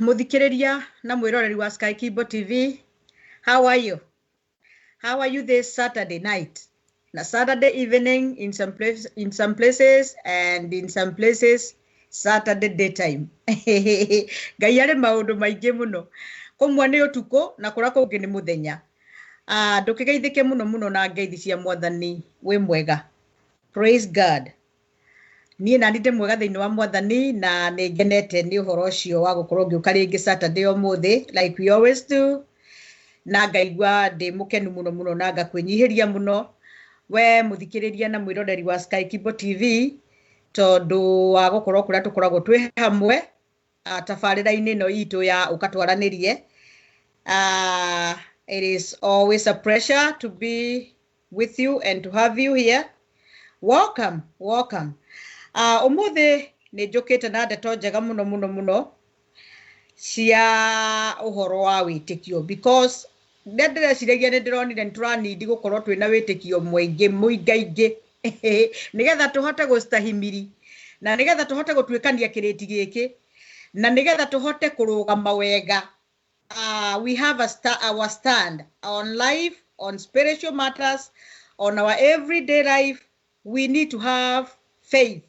Mũthikĩrĩria na mwĩroreri wa Sky Kimbo TV, how are you? How are you this Saturday night? Na Saturday evening in some place, in some places and in some places Saturday daytime. Ngai arĩ maũndũ maingĩ mũno. Kũmwe nĩ ũtukũ na kũrĩa kũngĩ nĩ mũthenya. Ah, ndũkĩgeithĩke mũno mũno na ngeithi cia Mwathani wĩ mwega. Praise God. Niĩ nani ndĩ mwega thĩinĩ wa Mwathani na nĩ ngenete nĩ ũhoro ũcio wa gũkorwo ngĩũka rĩngĩ Saturday ũmũthĩ like we always do, na ngaigua ndĩ mũkenu mũno mũno na ngakwĩnyihĩria mũno we mũthikĩrĩria na mwĩroreri wa Sky Kimbo TV, tondũ wa gũkorwo kũrĩa tũkoragwo twĩ hamwe tabarĩra-inĩ ĩno itũ ya ũkatwaranĩrie. It is always a pleasure to be with you and to have you here. Welcome, welcome. Ũmũthĩ nĩ njũkĩte na ndeto njega mũno mũno mũno cia ũhoro wa wĩtĩkio, because rĩrĩa ndĩreciragia nĩ ndĩronire nĩ tũranindi gũkorwo twĩna wĩtĩkio mũingĩ mũingaingĩ nĩgetha tũhote gũstahimiri na nĩgetha tũhote gũtuĩkania kĩrĩti gĩkĩ na nĩgetha tũhote kũrũgama wega. We have our stand on life, on spiritual matters, on our everyday life. We need to have faith.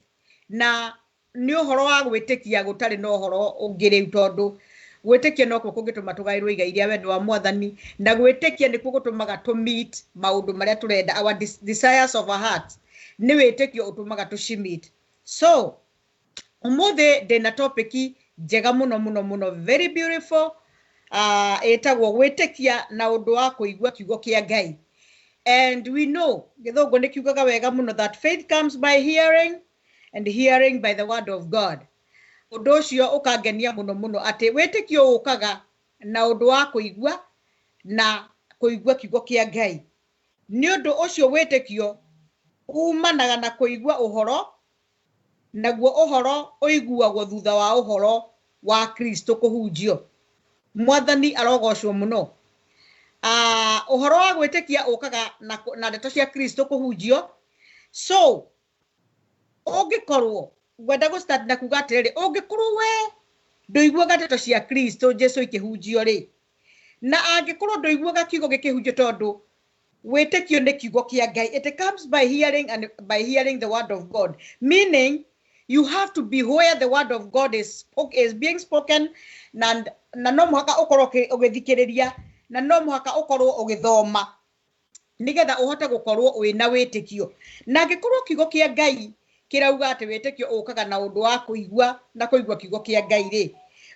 Na nĩ ũhoro wa gwĩtĩkia, gũtarĩ na ũhoro ũngĩ rĩu, tondũ gwĩtĩkia nokuo kũngĩtũma tũgaĩrwo igai rĩa wendo wa Mwathani, na gwĩtĩkia nĩkuo gũtũmaga tũ meet maũndũ marĩa tũrenda, our desires of our heart. Nĩ wĩtĩkio ũtũmaga tũci meet. So ũmũthĩ ndĩna topic njega mũno mũno mũno, very beautiful, ĩtagwo gwĩtĩkia na ũndũ wa kũigua kiugo kĩa Ngai. And we know gĩthũngũ nĩ kiugaga wega mũno that faith comes by hearing and hearing by the word of God. Ũndũ ũcio ũkangenia mũno mũno atĩ wĩtĩkio ũkaga na ũndũ wa kũigua na kũigua kiugo kĩa Ngai. Nĩ ũndũ ũcio wĩtĩkio umanaga na kũigua ũhoro, naguo ũhoro ũiguagwo thutha wa ũhoro wa Kristo kũhunjio. Mwathani arogocwo mũno. Ũhoro wa gwĩtĩkia ũkaga na ndeto cia Kristo kũhunjio. So ũngĩkorwo ngwenda gũ start na kuga atĩrĩrĩ, ũngĩkorwo we ndũiguaga ndeto cia Kristo Jesu ikĩhunjio rĩ, na angĩkorwo ndũiguaga kiugo gĩkĩhunjio, tondũ wĩtĩkio nĩ kiugo kĩa Ngai, it comes by hearing and by hearing the word of God, meaning you have to be where the word of God is being spoken, na no mũhaka ũkorwo ũgĩthikĩrĩria na no mũhaka ũkorwo ũgĩthoma nĩgetha ũhote gũkorwo wĩna wĩtĩkio. Na angĩkorwo kiugo kĩa Ngai kĩrauga atĩ wĩtĩkio ũkaga na ũndũ wa kũigua na kũigua kiugo kĩa Ngai rĩ,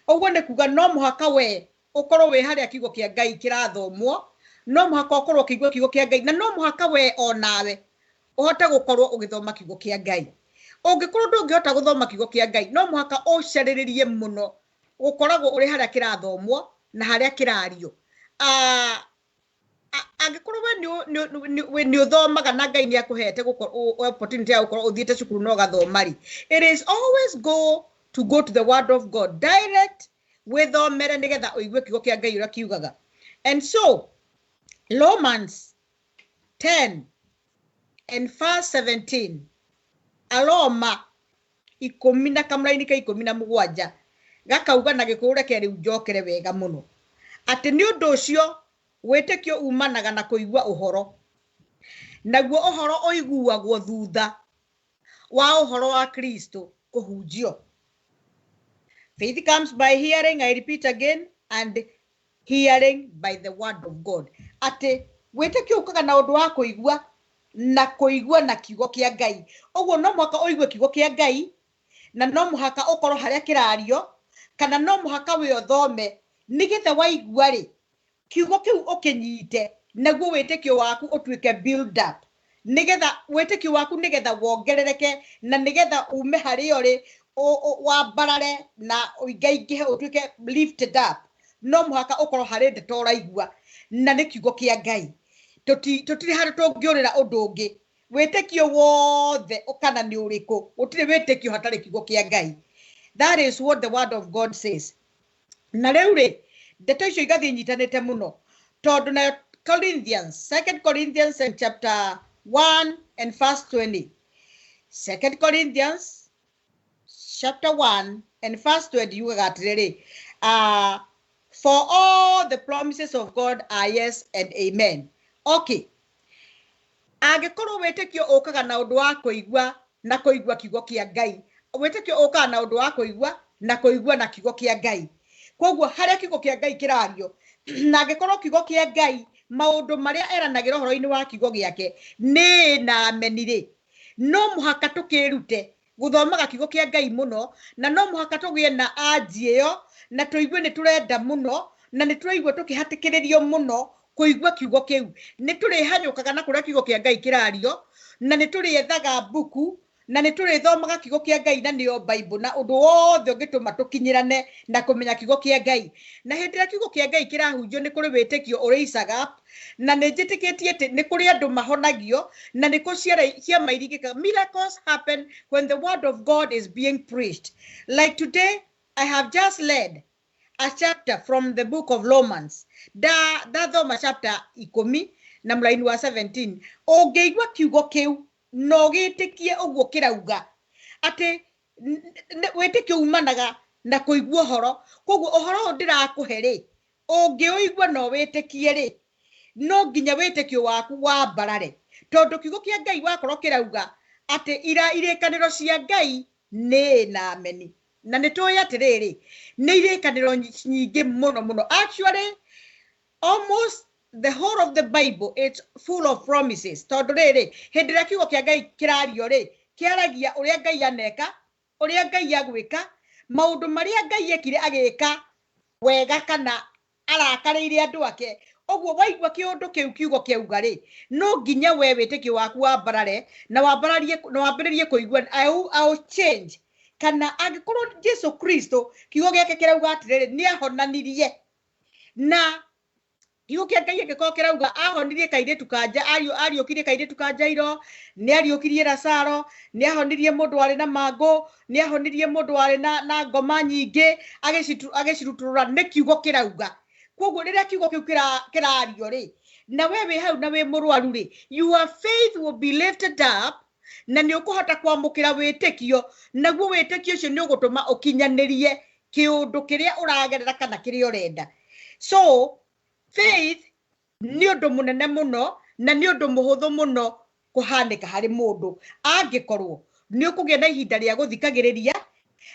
ũguo nĩ kuga no mũhaka we ũkorwo wĩ harĩa kiugo kĩa Ngai kĩrathomwo, no mũhaka ũkorwo ũkĩigua kiugo kĩa Ngai, na no mũhaka we onawe ũhote gũkorwo ũgĩthoma kiugo kĩa Ngai. Ũngĩkorwo ndũngĩhota gũthoma kiugo kĩa Ngai, no mũhaka ũcarĩrĩrie mũno gũkoragwo ũrĩ harĩa kĩrathomwo na harĩa kĩrario. Angĩkorwo we nĩ ũthomaga na Ngai nĩ akũhete opportunity ya gũkorwo ũthiĩte cukuru na ũgathoma rĩ, it is always go to the word of God direct, wĩthomere nĩgetha ũigue kiugo kĩa Ngai ũrĩa kiugaga. And so Romans 10 and verse 17, Aroma 10 na kamũraini ka 17 gakauga na Gĩkũyũ, reke rĩu njokere wega mũno, atĩ nĩ ũndũ ũcio wĩtĩkio umanaga na kũigua ũhoro, naguo ũhoro ũiguagwo thutha wa ũhoro wa Kristo kũhunjio. Faith comes by hearing, I repeat again, and hearing by the word of God. Atĩ wĩtĩkio ũkaga na ũndũ wa kũigua na kũigua na kiugo kĩa Ngai. Ũguo no mũhaka ũigue kiugo kĩa Ngai, na no mũhaka ũkorwo harĩa kĩrario, kana no mũhaka we ũthome nĩgetha waigua rĩ, kiugo kĩu ũkĩnyite, naguo wĩtĩkio waku ũtuĩke build up, nĩgetha wĩtĩkio waku nĩgetha wongerereke na nĩgetha ume harĩa ũrĩ wambarare na ũingaingĩhe, ũtuĩke lifted up. No mũhaka ũkorwo harĩ ndeto ũraigua na nĩ kiugo kĩa Ngai. Tũtirĩ handũ tũngĩũrĩra ũndũ ũngĩ. Wĩtĩkio wothe kana nĩ ũrĩkũ, gũtirĩ wĩtĩkio hatarĩ kiugo kĩa Ngai. That is what the word of God says. Na rĩu rĩ, ndeto icio igathiĩ inyitanĩte mũno, tondũ nayo Corinthians, Second Corinthians and chapter 1 and verse 20, Second Corinthians chapter 1 and verse 20 yugaga atĩrĩrĩ, For all the promises of God are yes and amen. Okay, angĩkorwo wĩtĩkio ũkaga na ũndũ wa kũigua na kũigua kiugo kĩa Ngai, wĩtĩkio ũkaga na ũndũ wa kũigua na kũigua na kiugo kĩa Ngai. Koguo harĩa kiugo kĩa Ngai kĩrario, na angĩkorwo kiugo kĩa Ngai maũndũ marĩa eranagĩra ũhoro-inĩ wa kiugo gĩake nĩ na ameni rĩ, no mũhaka tũkĩrute gũthomaga kiugo kĩa Ngai mũno, na no mũhaka tũgĩe na anji ĩyo na tũigue nĩ tũrenda mũno na nĩ tũraigua tũkĩhatĩkĩrĩrio mũno kũigua kiugo kĩu. Nĩ tũrĩhanyũkaga na kũrĩa kiugo kĩa Ngai kĩrario, na nĩ tũrĩethaga mbuku na nĩ tũrĩthomaga kiugo kĩa Ngai na nĩyo Bible, na ũndũ wothe ũngĩtũma tũkinyĩrane na kũmenya kiugo kĩa Ngai. Na hĩndĩ ĩrĩa kiugo kĩa Ngai kĩrahunjio nĩ kũrĩ wĩtĩkio ũrĩicaga up, na nĩ njĩtĩkĩtie atĩ nĩ kũrĩ andũ mahonagio na nĩ kũ ciama iringĩkaga. Miracles happen when the word of God is being preached. Like today, I have just read a chapter from the book of Romans. Ndathoma chapter 10 na mũraini wa 17. Ũngĩigua kiugo kĩu na ũgĩtĩkie ũguo kĩrauga atĩ wĩtĩkio umanaga na kũigua ũhoro. Koguo ũhoro ũyũ ndĩrakũhe rĩ, ũngĩũigua na ũwĩtĩkie rĩ, no nginya wĩtĩkio waku wambarare, tondũ kiugo kĩa Ngai wakorwo kĩrauga atĩ irĩkanĩro cia Ngai nĩ na ameni. Na nĩ tũĩ atĩrĩrĩ, nĩ irĩkanĩro nyingĩ mũno mũno. Actually, almost the whole of the Bible, it's full of promises. Tondũ rĩrĩ, hĩndĩ ĩrĩa kiugo kĩa Ngai kĩrario rĩ, kĩaragia ũrĩa Ngai aneka, ũrĩa Ngai agwĩka, maũndũ marĩa Ngai ekire agĩka wega kana arakarĩire andũ ake. Ũguo waigua kĩũndũ kĩu kiugo kĩauga rĩ, no nginya we wĩtĩkio waku wambarare na wambararie na wambĩrĩrie kũigua I will change. Kana angĩkorwo Jesu Kristo kiugo gĩake kĩrauga atĩrĩrĩ, nĩ ahonanirie, na kiugo kĩa Ngai angĩkorwo kĩrauga ahonirie kairĩtu ka ariũkirie kairĩtu ka Jairo, nĩ ariũkirie Lazaro, nĩ ahonirie mũndũ warĩ na mangũ, nĩ ahonirie mũndũ warĩ na ngoma nyingĩ, agĩcirutũrũra, nĩ kiugo kĩrauga. Koguo rĩrĩa kiugo kĩu kĩrario rĩ, na we wĩ hau na wĩ mũrwaru rĩ, your faith will be lifted up, na nĩ ũkũhota kwamũkĩra wĩtĩkio, naguo wĩtĩkio ũcio nĩ ũgũtũma ũkinyanĩrie kĩũndũ kĩrĩa ũragerera kana kĩrĩa ũrenda. So faith nĩ ũndũ mũnene mũno na nĩ ũndũ mũhũthũ mũno kũhanĩka harĩ mũndũ angĩkorwo nĩ ũkũgĩa na ihinda rĩa gũthikagĩrĩria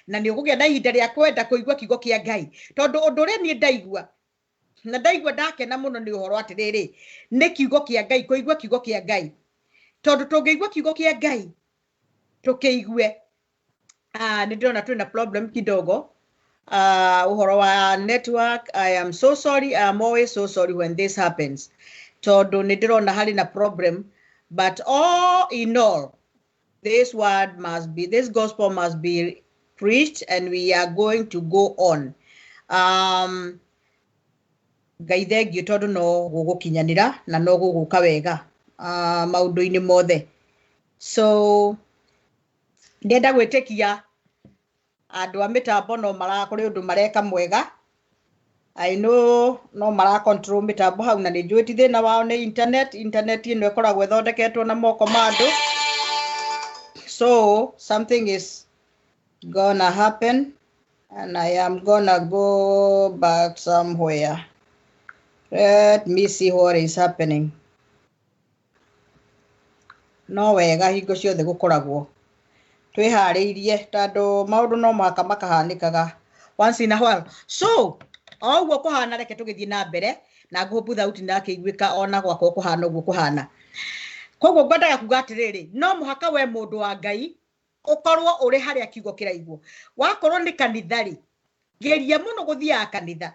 na nĩ ũkũgĩa na ihinda rĩa kwenda kũigua kiugo kĩa Ngai. Tondũ ũndũ ũrĩa niĩ ndaigua na ndaigua ndakena mũno nĩ ũhoro atĩrĩrĩ, nĩ kiugo kĩa Ngai, kũigua kiugo kĩa Ngai. Tondũ tũngĩigua kiugo kĩa Ngai tũkĩigue, nĩ ndĩrona twĩna problem kidogo, ũhoro wa network. I am so sorry, I am always so sorry when this happens, tondũ nĩ ndĩrona harĩ na problem, but all in all, this word must be, this gospel must be preached, and we are going to go on. Ngai thengiũ tondũ no gũgũkinyanĩra na no gũgũka wega, maũndũ-inĩ mothe. So ndĩrenda gwĩtĩkia andũ a mĩtambo no kũrĩ ũndũ mareka mwega. I know no mara control mĩtambo hau, na nĩ njũĩ ti thĩna wao nĩ internet. Internet ĩno ĩkoragwo ĩthondeketwo na moko ma andũ. So something is gonna happen and I am gonna go back somewhere. Let me see what is happening. No wega hingo ciothe gũkoragwo twĩharĩirie, tondũ maũndũ no mũhaka makahanĩkaga once in a while. So o ũguo kũhana, reke tũgĩthiĩ na mbere na ngũhũbu thauti nakĩiguĩka ona gwakwa kũhana ũguo kũhana. Koguo ngwendaga kuga atĩrĩrĩ, no mũhaka we mũndũ wa Ngai ũkorwo ũrĩ harĩa kiugo kĩraiguo. Wakorwo nĩ kanitha rĩ, geria mũno gũthiaga kanitha.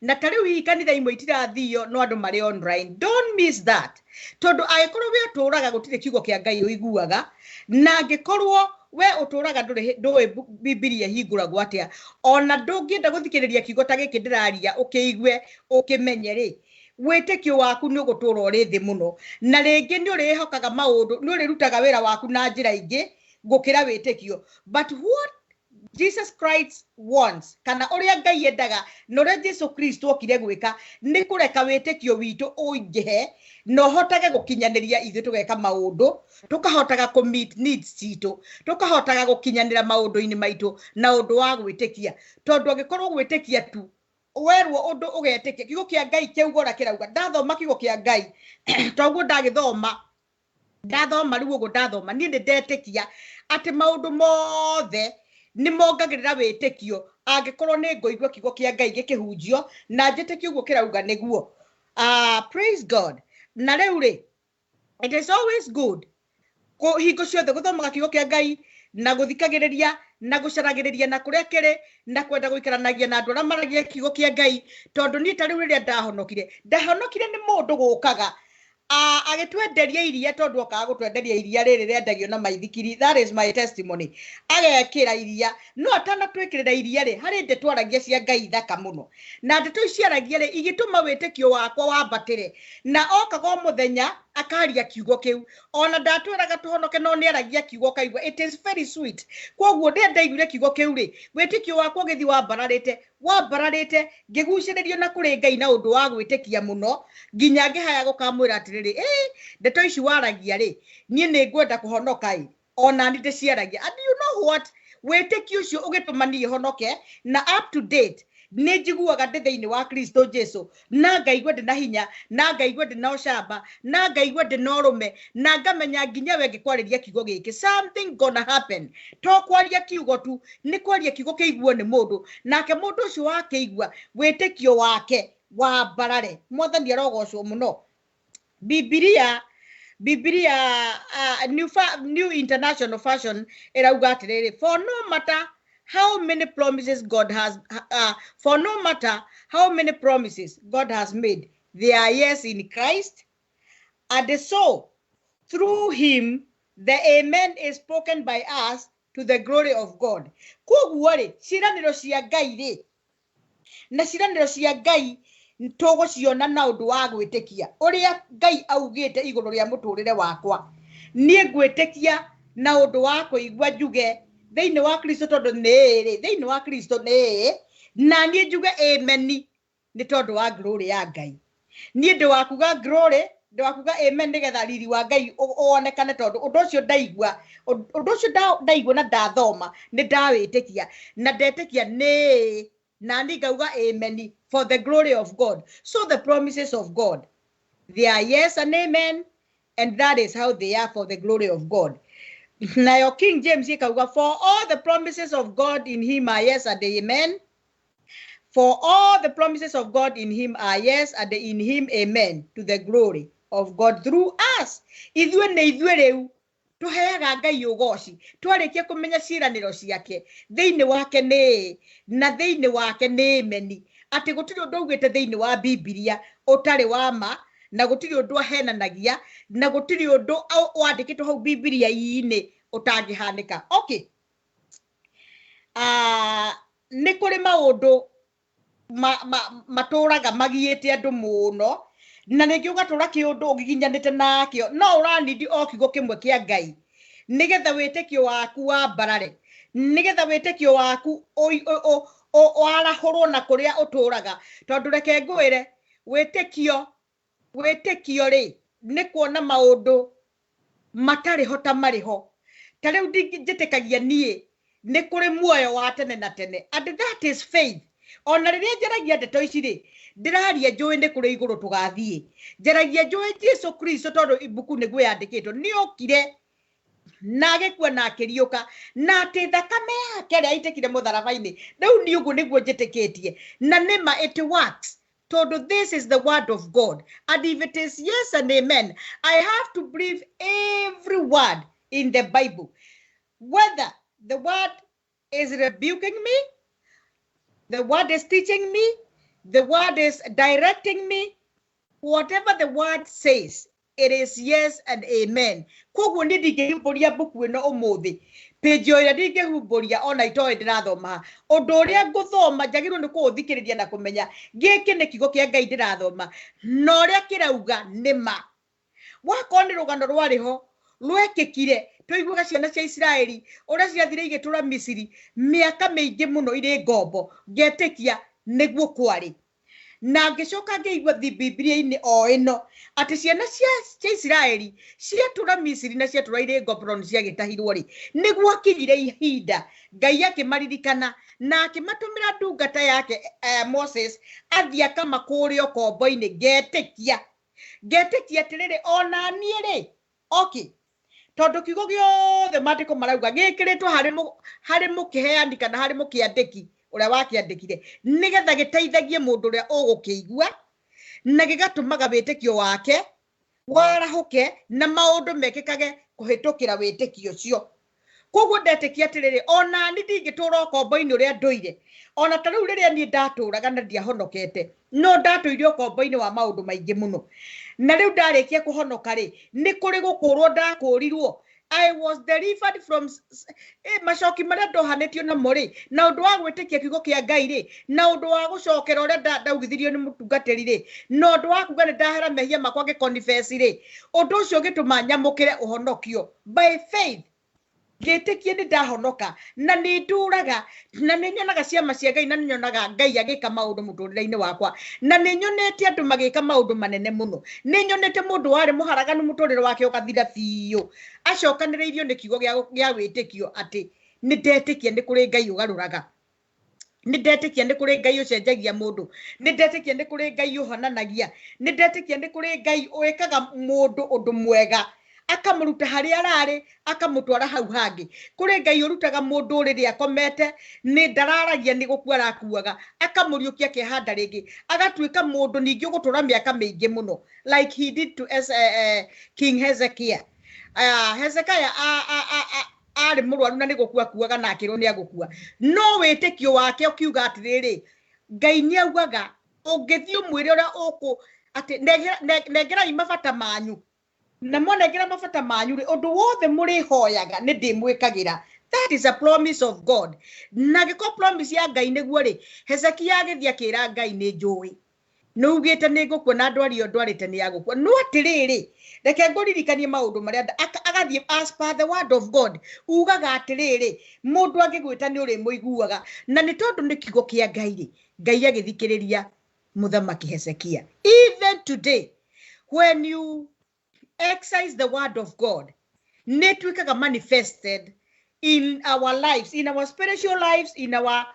Na ta rĩu hihi kanitha imwe itirathio no andũ marĩ online. Don't miss that. Tondũ angĩkorwo we ũtũraga gũtirĩ kiugo kĩa Ngai ũiguaga, na angĩkorwo we ũtũraga ndũĩ Bibilia ĩhingũragwo atĩa, ona ndũngĩenda gũthikĩrĩria kiugo ta gĩkĩ ndĩraria ũkĩigue ũkĩmenye rĩ, wĩtĩkio waku nĩ ũgũtũra ũrĩ thĩ mũno, na rĩngĩ nĩ ũrĩhokaga maũndũ, nĩ ũrĩrutaga wĩra waku na njĩra ingĩ gũkĩra wĩtĩkio. But what Jesus Christ wants kana ũrĩa Ngai endaga na ũrĩa Jesu Kristo okire gwĩka nĩ kũreka wĩtĩkio witũ ũingĩhe na ũhotage gũkinyanĩria ithuĩ tũgeka maũndũ, tũkahotaga kũ meet needs citũ, tũkahotaga gũkinyanĩra maũndũ-inĩ maitũ na ũndũ wa gwĩtĩkia. Tondũ angĩkorwo gwĩtĩkia tu werwo ũndũ ũgetĩkia, kiugo kĩa Ngai kĩauga ũrĩa kĩrauga, ndathoma kiugo kĩa Ngai toguo ndagĩthoma, ndathoma rĩu ũguo ndathoma niĩ nĩ ndetĩkia atĩ maũndũ mothe nĩ mongagĩrĩra wĩtĩkio angĩkorwo nĩ ngũigua kiugo kĩa Ngai gĩkĩhunjio na njĩtĩkie ũguo kĩrauga nĩguo. Praise God. Na rĩu rĩ, it is always good hingo ciothe gũthomaga kiugo kĩa Ngai na gũthikagĩrĩria na gũcaragĩrĩria na kũrĩa kĩrĩ na kwenda gũikaranagia na andũ arĩa maragia kiugo kĩa Ngai. Tondũ niĩ ta rĩu rĩrĩa ndahonokire, ndahonokire nĩ mũndũ gũkaga agĩtwenderia iria, tondũ okaga gũtwenderia iria rĩrĩ rĩendagio na maithikiri. That is my testimony. Agekĩra iria, no atanatwĩkĩrĩra iria rĩ, harĩ ndeto aragia cia Ngai thaka mũno, na ndeto ici aragia rĩ igĩtũma wĩtĩkio wakwa wambatĩre. Na okaga o mũthenya akaria kiugo kĩu, ona ndatwĩraga tũhonoke, no nĩ aragia kiugo kaigua it is very sweet. Koguo rĩrĩa ndaiguire kiugo kĩu rĩ, wĩtĩkio wakwa ũgĩthiĩ wambararĩte wambararĩte, ngĩgucĩrĩrio na kũrĩ Ngai na ũndũ wa gwĩtĩkia mũno, nginya ngĩhaya gũkamwĩra atĩrĩrĩ, ĩ ndeto ici waragia rĩ, niĩ nĩ ngwenda kũhonoka ĩ, ona ni ndĩciaragia. And you know what, wĩtĩkio ũcio ũgĩtũma niĩ honoke, na up to date nĩ njiguaga ndĩ thĩinĩ wa Kristo Jesu, na ngaigua ndĩ na hinya, na ngaigua ndĩ na ũcamba, na ngaigua ndĩ na ũrũme, na ngamenya nginya we ngĩkwarĩria kiugo gĩkĩ something gonna happen. To kwaria kiugo tu, nĩ kwaria kiugo kĩiguo nĩ mũndũ, nake mũndũ ũcio wakĩigua wĩtĩkio wake wambarare. Mwathani arogocwo mũno. Bibilia New International Version ĩrauga atĩrĩrĩ, for no matter how many promises God has for no matter how many promises God has made, they are yes in Christ, and so through him the amen is spoken by us to the glory of God. Koguo rĩ, ciĩranĩro cia Ngai rĩ, na ciĩranĩro cia Ngai tũgũciona na ũndũ wa gwĩtĩkia ũrĩa Ngai augĩte igũrũ rĩa mũtũrĩre wakwa. Niĩ ngwĩtĩkia na ũndũ wa kũigua njuge thĩinĩ wa Kristo, tondũ nĩ ĩĩ thĩinĩ wa Kristo nĩ ĩĩ, na niĩ njuge amen nĩ tondũ wa glory ya Ngai. Niĩ ndĩ wa kuga glory, ndĩ wa kuga amen nĩgetha riri wa Ngai wonekane, tondũ ũndũ ũcio ndaigua, ũndũ ũcio ndaigua na ndathoma nĩ ndawĩtĩkia, na ndetĩkia nĩ ĩĩ, na niĩ ngauga amen for the glory of God. So the promises of God, they are yes and amen, and that is how they are for the glory of God. Nayo King James ikauga, for all the promises of God in him are yes and amen. For all the promises of God in him are yes and in him amen, to the glory of God through us. Ithuĩ nĩ ithuĩ rĩu tũheaga Ngai ũgoci twarĩkia kũmenya ciĩranĩro ciake thĩinĩ wake nĩ ĩĩ, na thĩinĩ wake nĩ amen, atĩ gũtirĩ ũndũ augĩte thĩinĩ wa Bibilia ũtarĩ wa ma, na gũtirĩ ũndũ ahenanagia, na gũtirĩ ũndũ wandĩkĩtwo hau Bibilia-inĩ ũtangĩhanĩka. Okay. Nĩ kũrĩ maũndũ matũraga magiĩte andũ mũno, na rĩngĩ ũgatũra kĩũndũ ũgiginyanĩte nakĩo, no ũranindi o kiugo kĩmwe kĩa Ngai nĩgetha wĩtĩkio waku wambarare, nĩgetha wĩtĩkio waku warahũrwo na kũrĩa ũtũraga. Tondũ reke ngwĩre, wĩtĩkio rĩ nĩ kuona maũndũ matarĩ ho ta marĩ ho. Ta rĩu njĩtĩkagia niĩ nĩ kũrĩ muoyo wa tene na tene, and that is faith. Ona rĩrĩa njaragia ndeto ici rĩ, ndĩraria njũĩ nĩ kũrĩ igũrũ tũgathiĩ, njaragia njũĩ Jesu Kristo, tondũ ibuku nĩguo yandĩkĩtwo, nĩokire na agĩkua na akĩriũka, na atĩ thakame yake ĩrĩa yaitĩkire mũtharaba-inĩ. Rĩu niĩ ũguo nĩguo njĩtĩkĩtie, na nĩma it works, tondũ this is the word of God, and if it is yes and amen, I have to believe every word in the Bible, whether the word is rebuking me, the word is teaching me, the word is directing me, whatever the word says, it is yes and amen. Koguo niĩ ndingĩhumbũria mbuku ĩno ũmũthĩ, page o ĩrĩa ndingĩhumbũria ona itoĩ ndĩrathoma. Ũndũ ũrĩa ngũthoma njagĩrĩirwo nĩ kũũthikĩrĩria na kũmenya gĩkĩ nĩ kiugo kĩa Ngai ndĩrathoma, na ũrĩa kĩrauga nĩ ma. Wakorwo nĩ rũgano rwarĩ ho Rwekĩkire tũiguaga ciana cia Isiraeli ũrĩa ciathire igĩtũra Misiri mĩaka mĩingĩ mũno irĩ ngombo, ngetĩkia nĩguo kwarĩ. Na ngĩcoka ngĩigua Bibilia-inĩ o ĩno atĩ ciana cia Isiraeli ciatũra Misiri na ciatũra irĩ ngombo tondũ ciagĩtahirwo rĩ, nĩ gwakinyire ihinda Ngai akĩmaririkana na akĩmatũmĩra ndungata yake Moses athiĩ akamakũũre ũkombo-inĩ. Ngetĩkia atĩrĩrĩ, ona niĩ rĩ, okay, tondũ kiugo gĩothe maandĩko marauga gĩkĩrĩtwo harĩ mũkĩheani kana harĩ mũkĩandĩki ũrĩa wakĩandĩkire, nĩgetha gĩteithagie mũndũ ũrĩa ũgũkĩigua na gĩgatũmaga wĩtĩkio wake warahũke na maũndũ mekĩkage kũhĩtũkĩra wĩtĩkio ũcio. Koguo ndetĩkia atĩrĩrĩ, ona niĩ ndingĩtũra ũkombo-inĩ ũrĩa ndũire, ona ta rĩu rĩrĩa niĩ ndatũraga na ndiahonokete, no ndatũire ũkombo-inĩ wa maũndũ maingĩ mũno. Na rĩu ndarĩkia kũhonoka rĩ, nĩ kũrĩ gũkũrwo ndakũrirwo. I was delivered from macoki marĩa ndohanĩtio namo rĩ, na ũndũ wa gwĩtĩkia kiugo kĩa Ngai rĩ, na ũndũ wa gũcokera ũrĩa ndaugithirio nĩ mũtungatĩri rĩ, na ũndũ wa kuga nĩ ndahera mehia makwa ngĩconfess rĩ, ũndũ ũcio ũgĩtũma nyamũkĩre ũhonokio by faith. Ngĩtĩkia nĩ ndahonoka na nĩ ndũraga na nĩ nyonaga ciama cia Ngai na nĩ nyonaga Ngai agĩka maũndũ mũtũrĩre-inĩ wakwa, na nĩ nyonete andũ magĩka maũndũ manene mũno. Nĩ nyonete mũndũ warĩ mũharaganu mũtũrĩre wake ũgathira biũ, acokanĩrĩirio nĩ kiugo gĩa wĩtĩkio atĩ nĩ ndetĩkia nĩ kũrĩ Ngai ũgarũraga, nĩ ndetĩkia nĩ kũrĩ Ngai ũcenjagia mũndũ, nĩ ndetĩkia nĩ kũrĩ Ngai ũhonanagia, nĩ ndetĩkia nĩ kũrĩ Ngai wĩkaga mũndũ ũndũ mwega akamũruta harĩa ararĩ akamũtwara hau hangĩ. Kũrĩ Ngai ũrutaga mũndũ rĩrĩa akomete, nĩ ndararagia nĩ gũkua arakuaga, akamũriũkia akehanda rĩngĩ, agatuĩka mũndũ ningĩ ũgũtũra mĩaka mĩingĩ mũno, like he did to King Hezekiah. Hezekiah arĩ mũrwaru na nĩ gũkua akuaga na akĩrwo nĩ agũkua, no wĩtĩkio wake ũkiuga atĩrĩrĩ, Ngai nĩ augaga ũngĩthiĩ ũmwĩre ũrĩa ũkũ atĩ nengerai mabata manyu, na mwanengera mabata manyu rĩ, ũndũ wothe mũrĩhoyaga nĩ ndĩmwĩkagĩra. That is a promise of God. Na gĩko promise ya Ngai nĩguo rĩ, Hezekia agĩthiĩ akĩra Ngai nĩ njũĩ, nĩ ugĩte nĩ ngũkua na ndwari ĩyo ndwarĩte nĩ ya gũkua, no atĩrĩrĩ, reke ngũririkanie maũndũ marĩa agathiĩ as per the word of God, ugaga atĩrĩrĩ, mũndũ angĩgwĩta nĩ ũrĩmũiguaga, na nĩ tondũ nĩ kiugo kĩa Ngai rĩ, Ngai agĩthikĩrĩria mũthamaki Hezekia. Even today when you exercise the word of God, nĩ ĩtuĩkaga manifested in our lives, in our spiritual lives, in our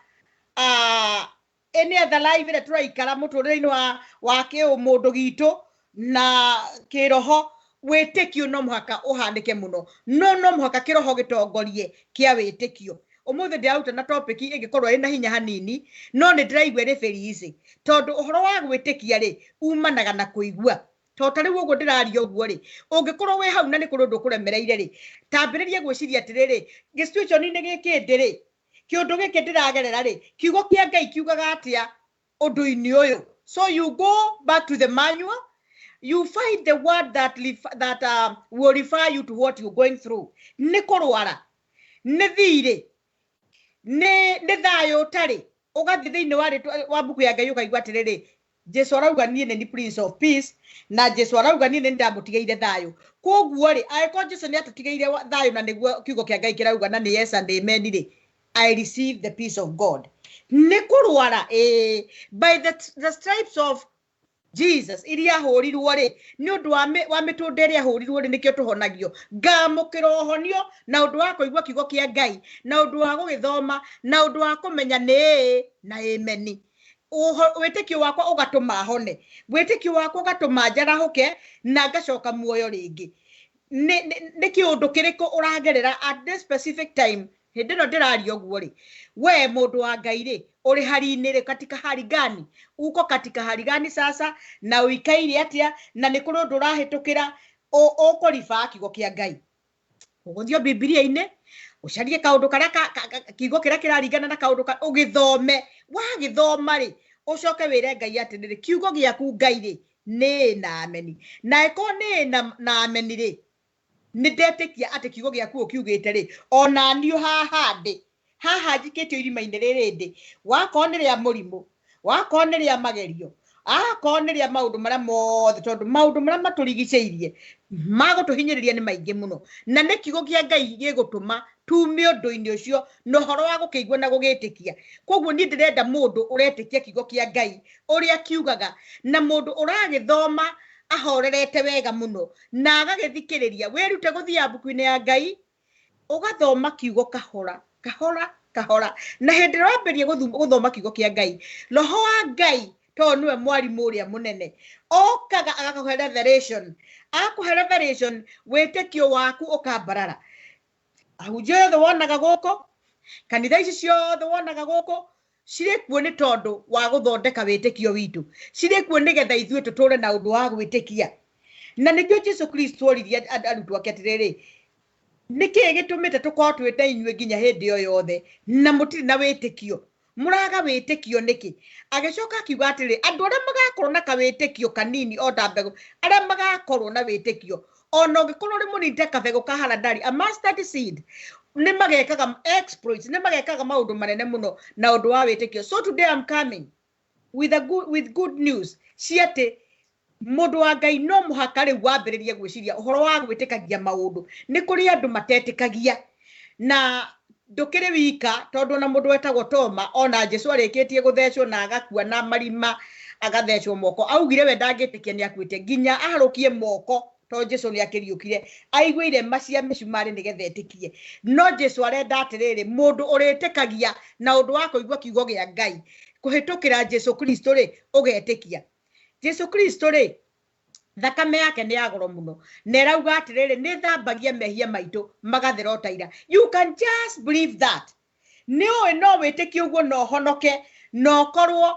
any other life ĩrĩa tũraikara mũtũrĩre-inĩ wa kĩũmũndũ gitũ na kĩroho. Wĩtĩkio no mũhaka ũhanĩke mũno, no mũhaka kĩroho gĩtongorie kĩa wĩtĩkio. Ũmũthĩ ndĩraruta na topic ĩngĩkorwo ĩna hinya hanini, no nĩ ndĩraigua ĩrĩ very easy, tondũ ũhoro wa gwĩtĩkia rĩ umanaga na kũigua. To ta rĩu ũguo ndĩraria ũguo rĩ, ũngĩkorwo wĩ hau na nĩ kũrĩ ũndũ ũkũremereire rĩ, tambĩrĩria gwĩciria atĩrĩrĩ, gĩsituation-inĩ gĩkĩ ndĩ rĩ, kĩũndũ gĩkĩ ndĩragerera rĩ, kiugo kĩa Ngai kiugaga atĩa ũndũ-inĩ ũyũ? So you go back to the manual, you find the word that will refer you to what you're going through. Nĩ kũrwara, nĩ thirĩ, nĩ thayũ ũtarĩ, ũgathiĩ thĩinĩ wa rĩtwa wa mbuku ya Ngai ũkaigua atĩrĩrĩ, Jesu arauga niĩ nĩ ni Prince of Peace, na Jesu arauga niĩ nĩ ndamũtigĩire thayũ. Koguo rĩ, angĩkorwo Jesu nĩ atũtigĩire thayũ na nĩguo kiugo kĩa Ngai kĩrauga na nĩ yes and amen rĩ, I receive the peace of God. Nĩ kũrwara, by the stripes of Jesus iria ahũrirwo rĩ, nĩ ũndũ wa mĩtũnda ĩrĩa ahũrirwo rĩ, nĩkĩo tũhonagio. Ngamũkĩra ũhonio na ũndũ wa kũigua kiugo kĩa Ngai, na ũndũ wa gũgĩthoma, na ũndũ wa kũmenya nĩ ĩĩ na ameni. Wĩtĩkio wakwa ũgatũma hone, wĩtĩkio wakwa ũgatũma njarahũke na ngacoka muoyo rĩngĩ. Nĩ kĩũndũ kĩrĩkũ ũragerera at this specific time? Hĩndĩ ĩno ndĩraria ũguo rĩ, we mũndũ wa Ngai rĩ, ũrĩ hari-inĩ rĩ, katika hali gani? Uko katika hali gani sasa? Na ũikaire atĩa? Na nĩ kũrĩ ũndũ ũrahĩtũkĩra, ũkũribaa kiugo kĩa Ngai. Ũgũthiĩ Bibilia-inĩ, ũcarie kaũndũ karĩa kiugo kĩrĩa kĩraringana na kaũndũ ka, ũgĩthome. Wagĩthoma rĩ, ũcoke wĩre Ngai atĩrĩrĩ, kiugo gĩaku Ngai rĩ, nĩ na ameni. Na ĩkorwo nĩ na ameni rĩ, nĩ ndetĩkia atĩ kiugo gĩaku ũkiugĩte rĩ, ona niĩ haha ndĩ, haha njikĩtio irima-inĩ rĩrĩ ndĩ, wakorwo nĩ rĩa mũrimũ, wakorwo nĩ rĩa magerio, Akorwo nĩ rĩa maũndũ marĩa mothe, tondũ maũndũ marĩa matũrigicĩirie magũtũhinyĩrĩria nĩ maingĩ mũno, na nĩ kiugo kĩa Ngai gĩgũtũma tume ũndũ-inĩ ũcio na ũhoro wa gũkĩigua na gũgĩtĩkia. Koguo niĩ ndĩrenda mũndũ ũretĩkia kiugo kĩa Ngai ũrĩa kiugaga, na mũndũ ũragĩthoma ahorerete wega mũno na agagĩthikĩrĩria. Wĩrute gũthiaga mbuku-inĩ ya Ngai, ũgathoma kiugo kahora kahora kahora, na hĩndĩ ĩrĩa wambĩrĩria gũthoma kiugo kĩa Ngai, roho wa Ngai tondũ nĩwe mwarimũ ũrĩa mũnene okaga agakũhe revelation, akũhe revelation wĩtĩkio waku ũkambarara. Ahunjia othe wonaga gũkũ, kanitha ici ciothe wonaga gũkũ, cirĩ kuo nĩ tondũ wa gũthondeka wĩtĩkio witũ, cirĩ kuo nĩgetha ithuĩ tũtũre na ũndũ wa gwĩtĩkia. Na nĩkĩo Jesu Kristo oririe arutwo ake atĩrĩrĩ, nĩkĩĩ gĩtũmĩte tũkorwo twĩ na inyuĩ nginya hĩndĩ ĩyo yothe na mũtirĩ na wĩtĩkio? Mũraga wĩtĩkio nĩkĩ? Agĩcoka akiuga atĩrĩ, andũ arĩa magakorwo na kawĩtĩkio kanini o ta mbegũ, arĩa magakorwo na wĩtĩkio ona ũngĩkorwo ũrĩ mũnini ta kabegũ ka haradali, a mustard seed, nĩ magekaga exploits, nĩ magekaga maũndũ manene mũno na ũndũ wa wĩtĩkio. So today I'm coming with a good, with good news ci atĩ mũndũ wa Ngai no mũhaka rĩu wambĩrĩrie gwĩciria ũhoro wa gwĩtĩkagia maũndũ. Nĩ kũrĩ andũ matetĩkagia, na ndũkĩrĩ wika, tondũ ona mũndũ wetagwo Toma, ona Jesu arĩkĩtie gũthecwo na agakua na marima, agathecwo moko, augire we ndangĩtĩkia nĩ akuĩte nginya aharũkie moko, tondũ Jesu nĩ akĩriũkire, aiguire irema cia mĩcumarĩ nĩgetha etĩkie. No Jesu arenda atĩrĩrĩ, mũndũ ũrĩtĩkagia na ũndũ wa kũigua kiugo kĩa Ngai kũhĩtũkĩra Jesu Kristo rĩ, ũgetĩkia Jesu Kristo rĩ, thakame yake nĩ ya goro mũno, na ĩrauga atĩrĩrĩ, nĩ thambagia mehia maitũ magathera o ta ira. You can just believe that. Nĩ ũĩ no wĩtĩkie ũguo na ũhonoke na ũkorwo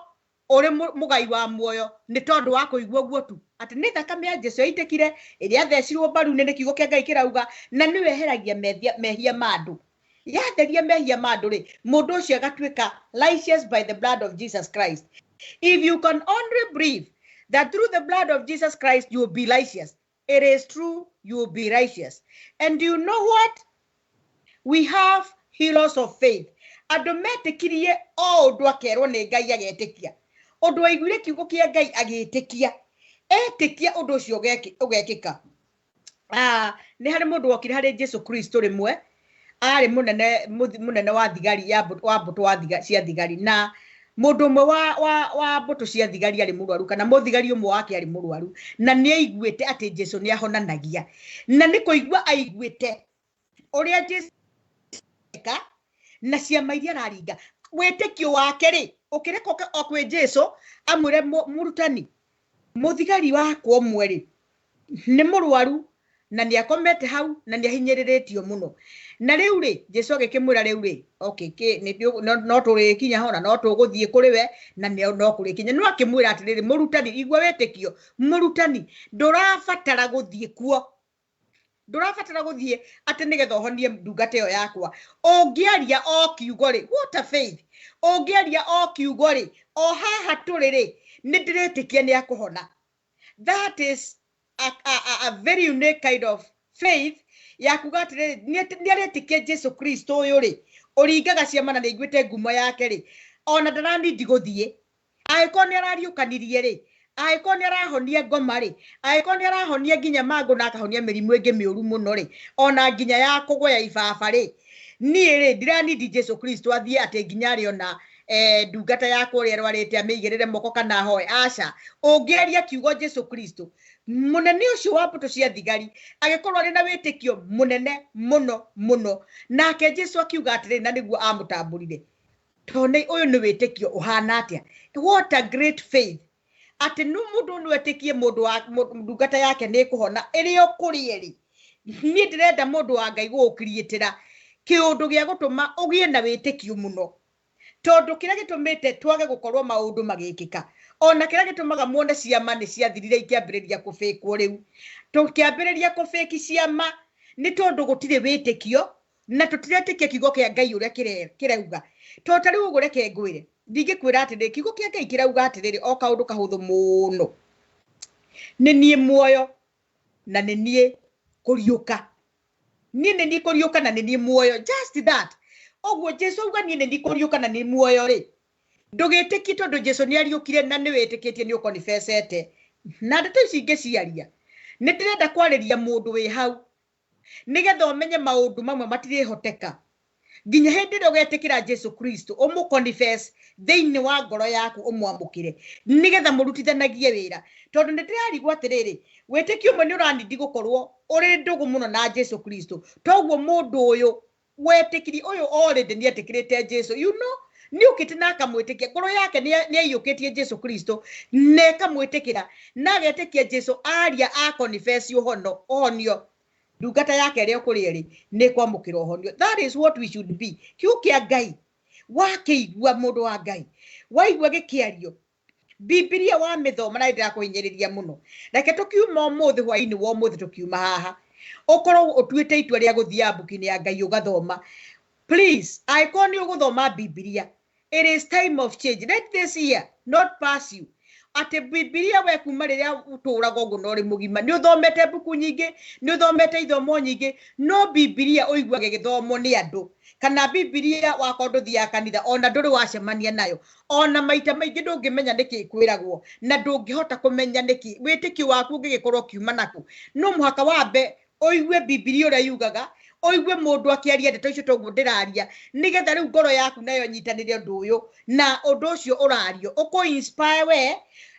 ũrĩ mũgai wa muoyo nĩ tondũ wa kũigua ũguo tu, atĩ nĩ thakame ya Jesu yaitĩkire ĩrĩa athecirwo mbaru-inĩ, nĩ kiugo kĩa Ngai kĩrauga, na nĩwe eheragia mehia ma andũ. Yatheria mehia ma andũ rĩ, mũndũ ũcio agatuĩka righteous by the blood of Jesus Christ. If you can only believe that through the blood of Jesus Christ you will be righteous, it is true, you will be righteous. And you know what? We have heroes of faith. Andũ metĩkirie o ũndũ akerwo nĩ Ngai agetĩkia, ũndũ aiguire kiugo kĩa Ngai agĩtĩkia, etĩkia ũndũ ũcio ũgekĩka. Nĩ harĩ mũndũ wokire harĩ Jesu Kristo rĩmwe, arĩ mũnene, mũnene wa thigari ya wa mbũtũ wa cia thigari, na mũndũ ũmwe wa mbũtũ cia thigari arĩ mũrwaru, kana mũthigari ũmwe wake arĩ mũrwaru, na nĩ aiguĩte atĩ Jesu nĩ ahonanagia, na nĩ kũigua aiguĩte ũrĩa Jesu eka na ciama iria araringa, wĩtĩkio wake rĩ ũkĩreka ũke o kwĩ Jesu amwĩre, mũrutani, mũthigari wakwa ũmwe rĩ nĩ mũrwaru na nĩ akomete hau na nĩ ahinyĩrĩrĩtio mũno. Na rĩu rĩ, Jesu agĩkĩmwĩra, rĩu rĩ, okay, no tũrĩkinya ho na no tũgũthiĩ kũrĩ we na no kũrĩkinya. No akĩmwĩra atĩrĩrĩ, mũrutani, igua wĩtĩkio, mũrutani, ndũrabatara gũthiĩ kuo, ndũrabatara gũthiĩ atĩ nĩgetha ũhonie ndungata ĩyo yakwa. Ũngĩaria o kiugo rĩ, what a faith, ũngĩaria o kiugo rĩ, o haha tũrĩ rĩ, nĩ ndĩretĩkia nĩ akũhona. That is a very unique kind of faith ya kuga atĩrĩrĩ, nĩ aretĩkia Jesu Kristo ũyũ rĩ, ũringaga ciama na nĩ aiguĩte ngumo yake rĩ, ona ndaranindi gũthiĩ. Angĩkorwo nĩ arariũkanirie rĩ, angĩkorwo nĩ arahonia ngoma rĩ, angĩkorwo nĩ arahonia nginya mangũ na akahonia mĩrimũ ĩngĩ mĩũru mũno rĩ, ona nginya ya kũgũya ibaba rĩ, niĩ rĩ ndiranindi Jesu Kristo athiĩ atĩ nginya arĩ ona ndungata yakwa ũrĩa ĩrwarĩte amĩigĩrĩre moko kana ahoe. Aca, ũngĩaria kiugo Jesu Kristo, mũnene ũcio wa mbũtũ cia thigari agĩkorwo arĩ na wĩtĩkio mũnene mũno mũno. Nake Jesu akiuga atĩrĩrĩ, na nĩguo amũtambũrire, tondũ ũyũ nĩ wĩtĩkio ũhana atĩa? What a great faith, atĩ nĩ mũndũ no etĩkie mũndũ wa ndungata yake nĩ ĩkũhona ĩrĩ o kũrĩ ĩrĩ. Niĩ ndĩrenda mũndũ wa Ngai gũgũkiriĩtĩra kĩũndũ gĩa gũtũma ũgĩe na wĩtĩkio mũno, tondũ kĩrĩa gĩtũmĩte twage gũkorwo maũndũ magĩkĩka, ona kĩrĩa gĩtũmaga muone ciama nĩ ciathirire ikĩambĩrĩria kũbĩkwo rĩu, tũkĩambĩrĩria kũbĩki ciama nĩ tondũ gũtirĩ wĩtĩkio na tũtiretĩkia kiugo kĩa Ngai ũrĩa kĩrauga. Tondũ ta rĩu ũguo reke ngwĩre, ndingĩkwĩra atĩrĩrĩ, kiugo kĩa Ngai kĩrauga atĩrĩrĩ, o kaũndũ kahũthũ mũno, nĩ niĩ muoyo na nĩ niĩ kũriũka, niĩ nĩ niĩ kũriũka na nĩ niĩ muoyo, just that. Ũguo Jesu auga niĩ nĩ niĩ kũriũka na nĩ muoyo rĩ, Ndũgĩtĩkie tondũ Jesu nĩ ariũkire na nĩ wĩtĩkĩtie nĩ ũkonifecete. Na ndeto ici ingĩciaria, nĩ ndĩrenda kwarĩria mũndũ wĩ hau nĩgetha ũmenye maũndũ mamwe matirĩhoteka nginya hĩndĩ ĩrĩa ũgetĩkĩra Jesu Kristo ũmũconfess thĩinĩ wa ngoro yaku ũmwamũkĩre nĩgetha mũrutithanagie wĩra. Tondũ nĩ ndĩrarigwo atĩrĩrĩ, wĩtĩkio ũmwe nĩ ũranindi gũkorwo ũrĩ ndũgũ mũno na Jesu Kristo, toguo mũndũ ũyũ wetĩkirie ũyũ already nĩ etĩkĩrĩte Jesu, you know, nĩ ũkĩte na akamwĩtĩkia, ngoro yake nĩ aiyũkĩtie Jesu Kristo na ĩkamwĩtĩkĩra na agetĩkia Jesu aria a confess ũhonio ndungata yake ĩrĩa ũkũrĩa rĩ nĩ kwamũkĩra ũhonio. That is what we should be. Kiugo kĩa Ngai wakĩigua mũndũ wa Ngai waigua gĩkĩario Bibilia wa mĩthoma na ndĩrakũhinyĩrĩria mũno. Reke tũkiuma ũmũthĩ hwaĩ-inĩ wa ũmũthĩ tũkiuma haha ũkorwo ũtuĩte itua rĩa gũthiaga mbuku-inĩ ya Ngai ũgathoma. Please, angĩkorwo nĩ ũgũthoma Bibilia, it is time of change. Let this year not pass you. Atĩ Bibilia we kuma rĩrĩa ũtũraga ũguo na ũrĩ mũgima nĩ ũthomete mbuku nyingĩ, nĩ ũthomete ithomo nyingĩ, no Bibilia ũiguaga ĩgĩthomwo nĩ andũ. Kana Bibilia wakorwo ndũthiaga kanitha ona ndũrĩ wacemania nayo, ona maita maingĩ ndũngĩmenya nĩkĩ kwĩragwo na ndũngĩhota kũmenya nĩkĩ wĩtĩkio waku ũngĩgĩkorwo ũkiuma naku. No mũhaka wambe ũigue Bibilia ũrĩa yugaga, ũigue mũndũ akĩaria ndeto icio toguo ndĩraria, nĩgetha rĩu ngoro yaku nayo ĩnyitanĩre ũndũ ũyũ na ũndũ ũcio ũrario ũkũ inspire we,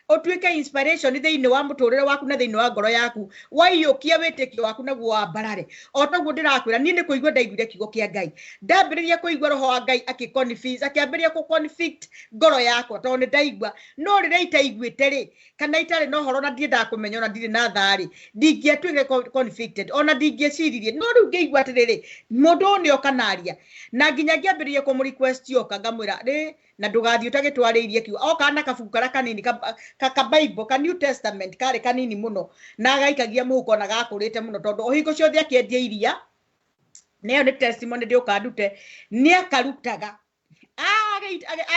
ũtuĩke inspiration thĩinĩ wa mũtũrĩre waku na thĩinĩ wa ngoro yaku, waiyũkia wĩtĩkio waku naguo wambarare. O toguo ndĩrakwĩra, niĩ nĩ kũigua ndaiguire kiugo kĩa Ngai, ndambĩrĩria kũigua roho wa Ngai akĩconfess, akĩambĩrĩria kũ-convict ngoro yakwa tondũ nĩ ndaigua. No rĩrĩa itaiguĩte rĩ, kana itarĩ na ũhoro na ndiendaga kũmenya ona ndirĩ na thaa rĩ, ndingĩatuĩkire convicted ona ndingĩeciririe. No rĩu ngĩigua atĩrĩrĩ, mũndũ ũyũ nĩ oka na aria, na nginya ngĩambĩrĩria kũmũ request oka ngamwĩra rĩ, na ndũgathiĩ ũtagĩtwarĩirie kiugo. Oka na kabuku karĩa kanini ka Bible ka New Testament karĩ kanini mũno na agaikagia mũhuko na gakũrĩte mũno tondũ o hingo ciothe akĩendia iria, nĩyo nĩ testimony ndĩũka ndute, nĩ akarutaga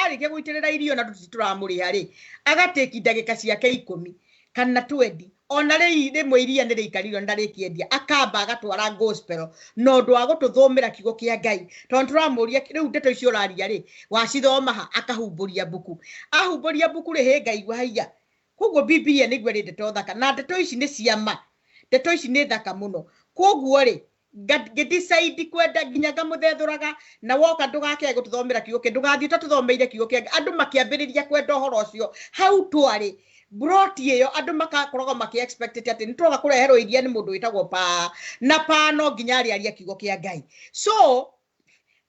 arĩkia gũitĩrĩra irio na tũramũrĩha rĩ, agatĩki ndagĩka ciake 10 kana 20, ona rĩ rĩmwe iria nĩ rĩikarire na rĩkĩendia, akamba agatwara gospel na ũndũ wa gũtũthomera kiugo kĩa Ngai, tondũ tũramũria rĩu ndeto icio ũraria rĩ wacithoma ha, akahumbũria mbuku, ahumbũria mbuku rĩ, hĩ ngaigua haiya. Koguo Bibilia nĩguo ĩrĩ ndeto thaka, na ndeto ici nĩ ciama, ndeto ici nĩ thaka mũno. Koguo rĩ ngĩdecide kwenda nginya ngamũthethũraga, na woka ndũgakĩage gũtũthomera kiugo kĩa, ndũgathiĩ ũtatũthomeire kiugo kĩa Ngai. Andũ makĩambĩrĩria kwenda ũhoro ũcio hau twarĩ broti ĩyo, andũ makakoragwo makĩ expect atĩ nĩ twoka kũreherwo iria nĩ mũndũ wĩtagwo pa, na pa no nginya arĩarie kiugo kĩa Ngai. So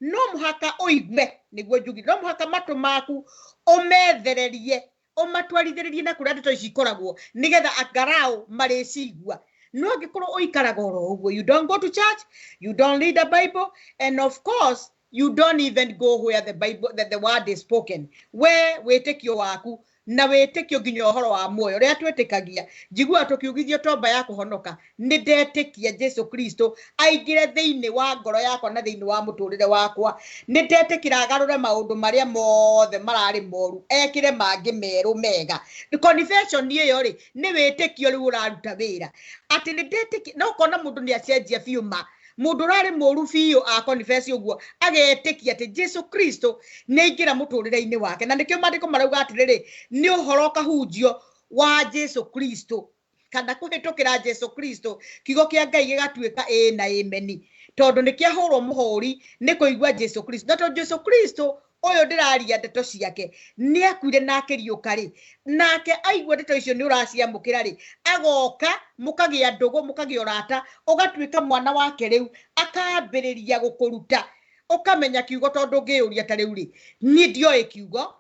no mũhaka ũigue, nĩguo njugire, no mũhaka matũ maku ũmethererie, ũmatwarithĩrĩrie na kũrĩa ndeto ici ikoragwo, nĩgetha angarao marĩcigua. No angĩkorwo ũikaraga oro ũguo, you don't go to church, you don't read the Bible, and of course you don't even go where the Bible, that the word is spoken. We wĩtĩkio waku na wĩtĩkio nginya ũhoro wa muoyo ũrĩa twĩtĩkagia, njiguaga tũkiugithio tomba ya kũhonoka, nĩ ndetĩkia Jesu Kristo aingĩre thĩinĩ wa ngoro yakwa na thĩinĩ wa mũtũrĩre wakwa, nĩ ndetĩkĩra agarũre maũndũ marĩa mothe mararĩ moru, ekĩre mangĩ merũ mega. Confession ĩyo rĩ, nĩ wĩtĩkio rĩu ũraruta wĩra atĩ nĩ ndetĩkia. No ũkona mũndũ nĩ acenjia biũ ma, mũndũ ũrarĩ mũru biũ a confess ũguo, agetĩkia atĩ Jesu Kristo nĩ aingĩra mũtũrĩre-inĩ wake. Na nĩkĩo maandĩko marauga atĩrĩrĩ, nĩ ũhoro ũkahunjio wa Jesu Kristo kana kũhĩtũkĩra Jesu Kristo, kiugo kĩa Ngai gĩgatuĩka ĩĩ na ĩmeni, tondũ nĩ kĩahũrwo mũhũri nĩ kũigua Jesu Kristo. Na tondũ Jesu Kristo ũyũ ndĩraria ndeto ciake nĩ akuire na akĩriũka rĩ, nake aigua ndeto icio nĩ ũraciamũkĩra rĩ, agoka mũkagĩa ndũgũ, mũkagĩa ũrata, ũgatuĩka mwana wake rĩu, akambĩrĩria gũkũruta, ũkamenya kiugo. Tondũ ũngĩyũria ta rĩu rĩ, niĩ ndioĩ kiugo,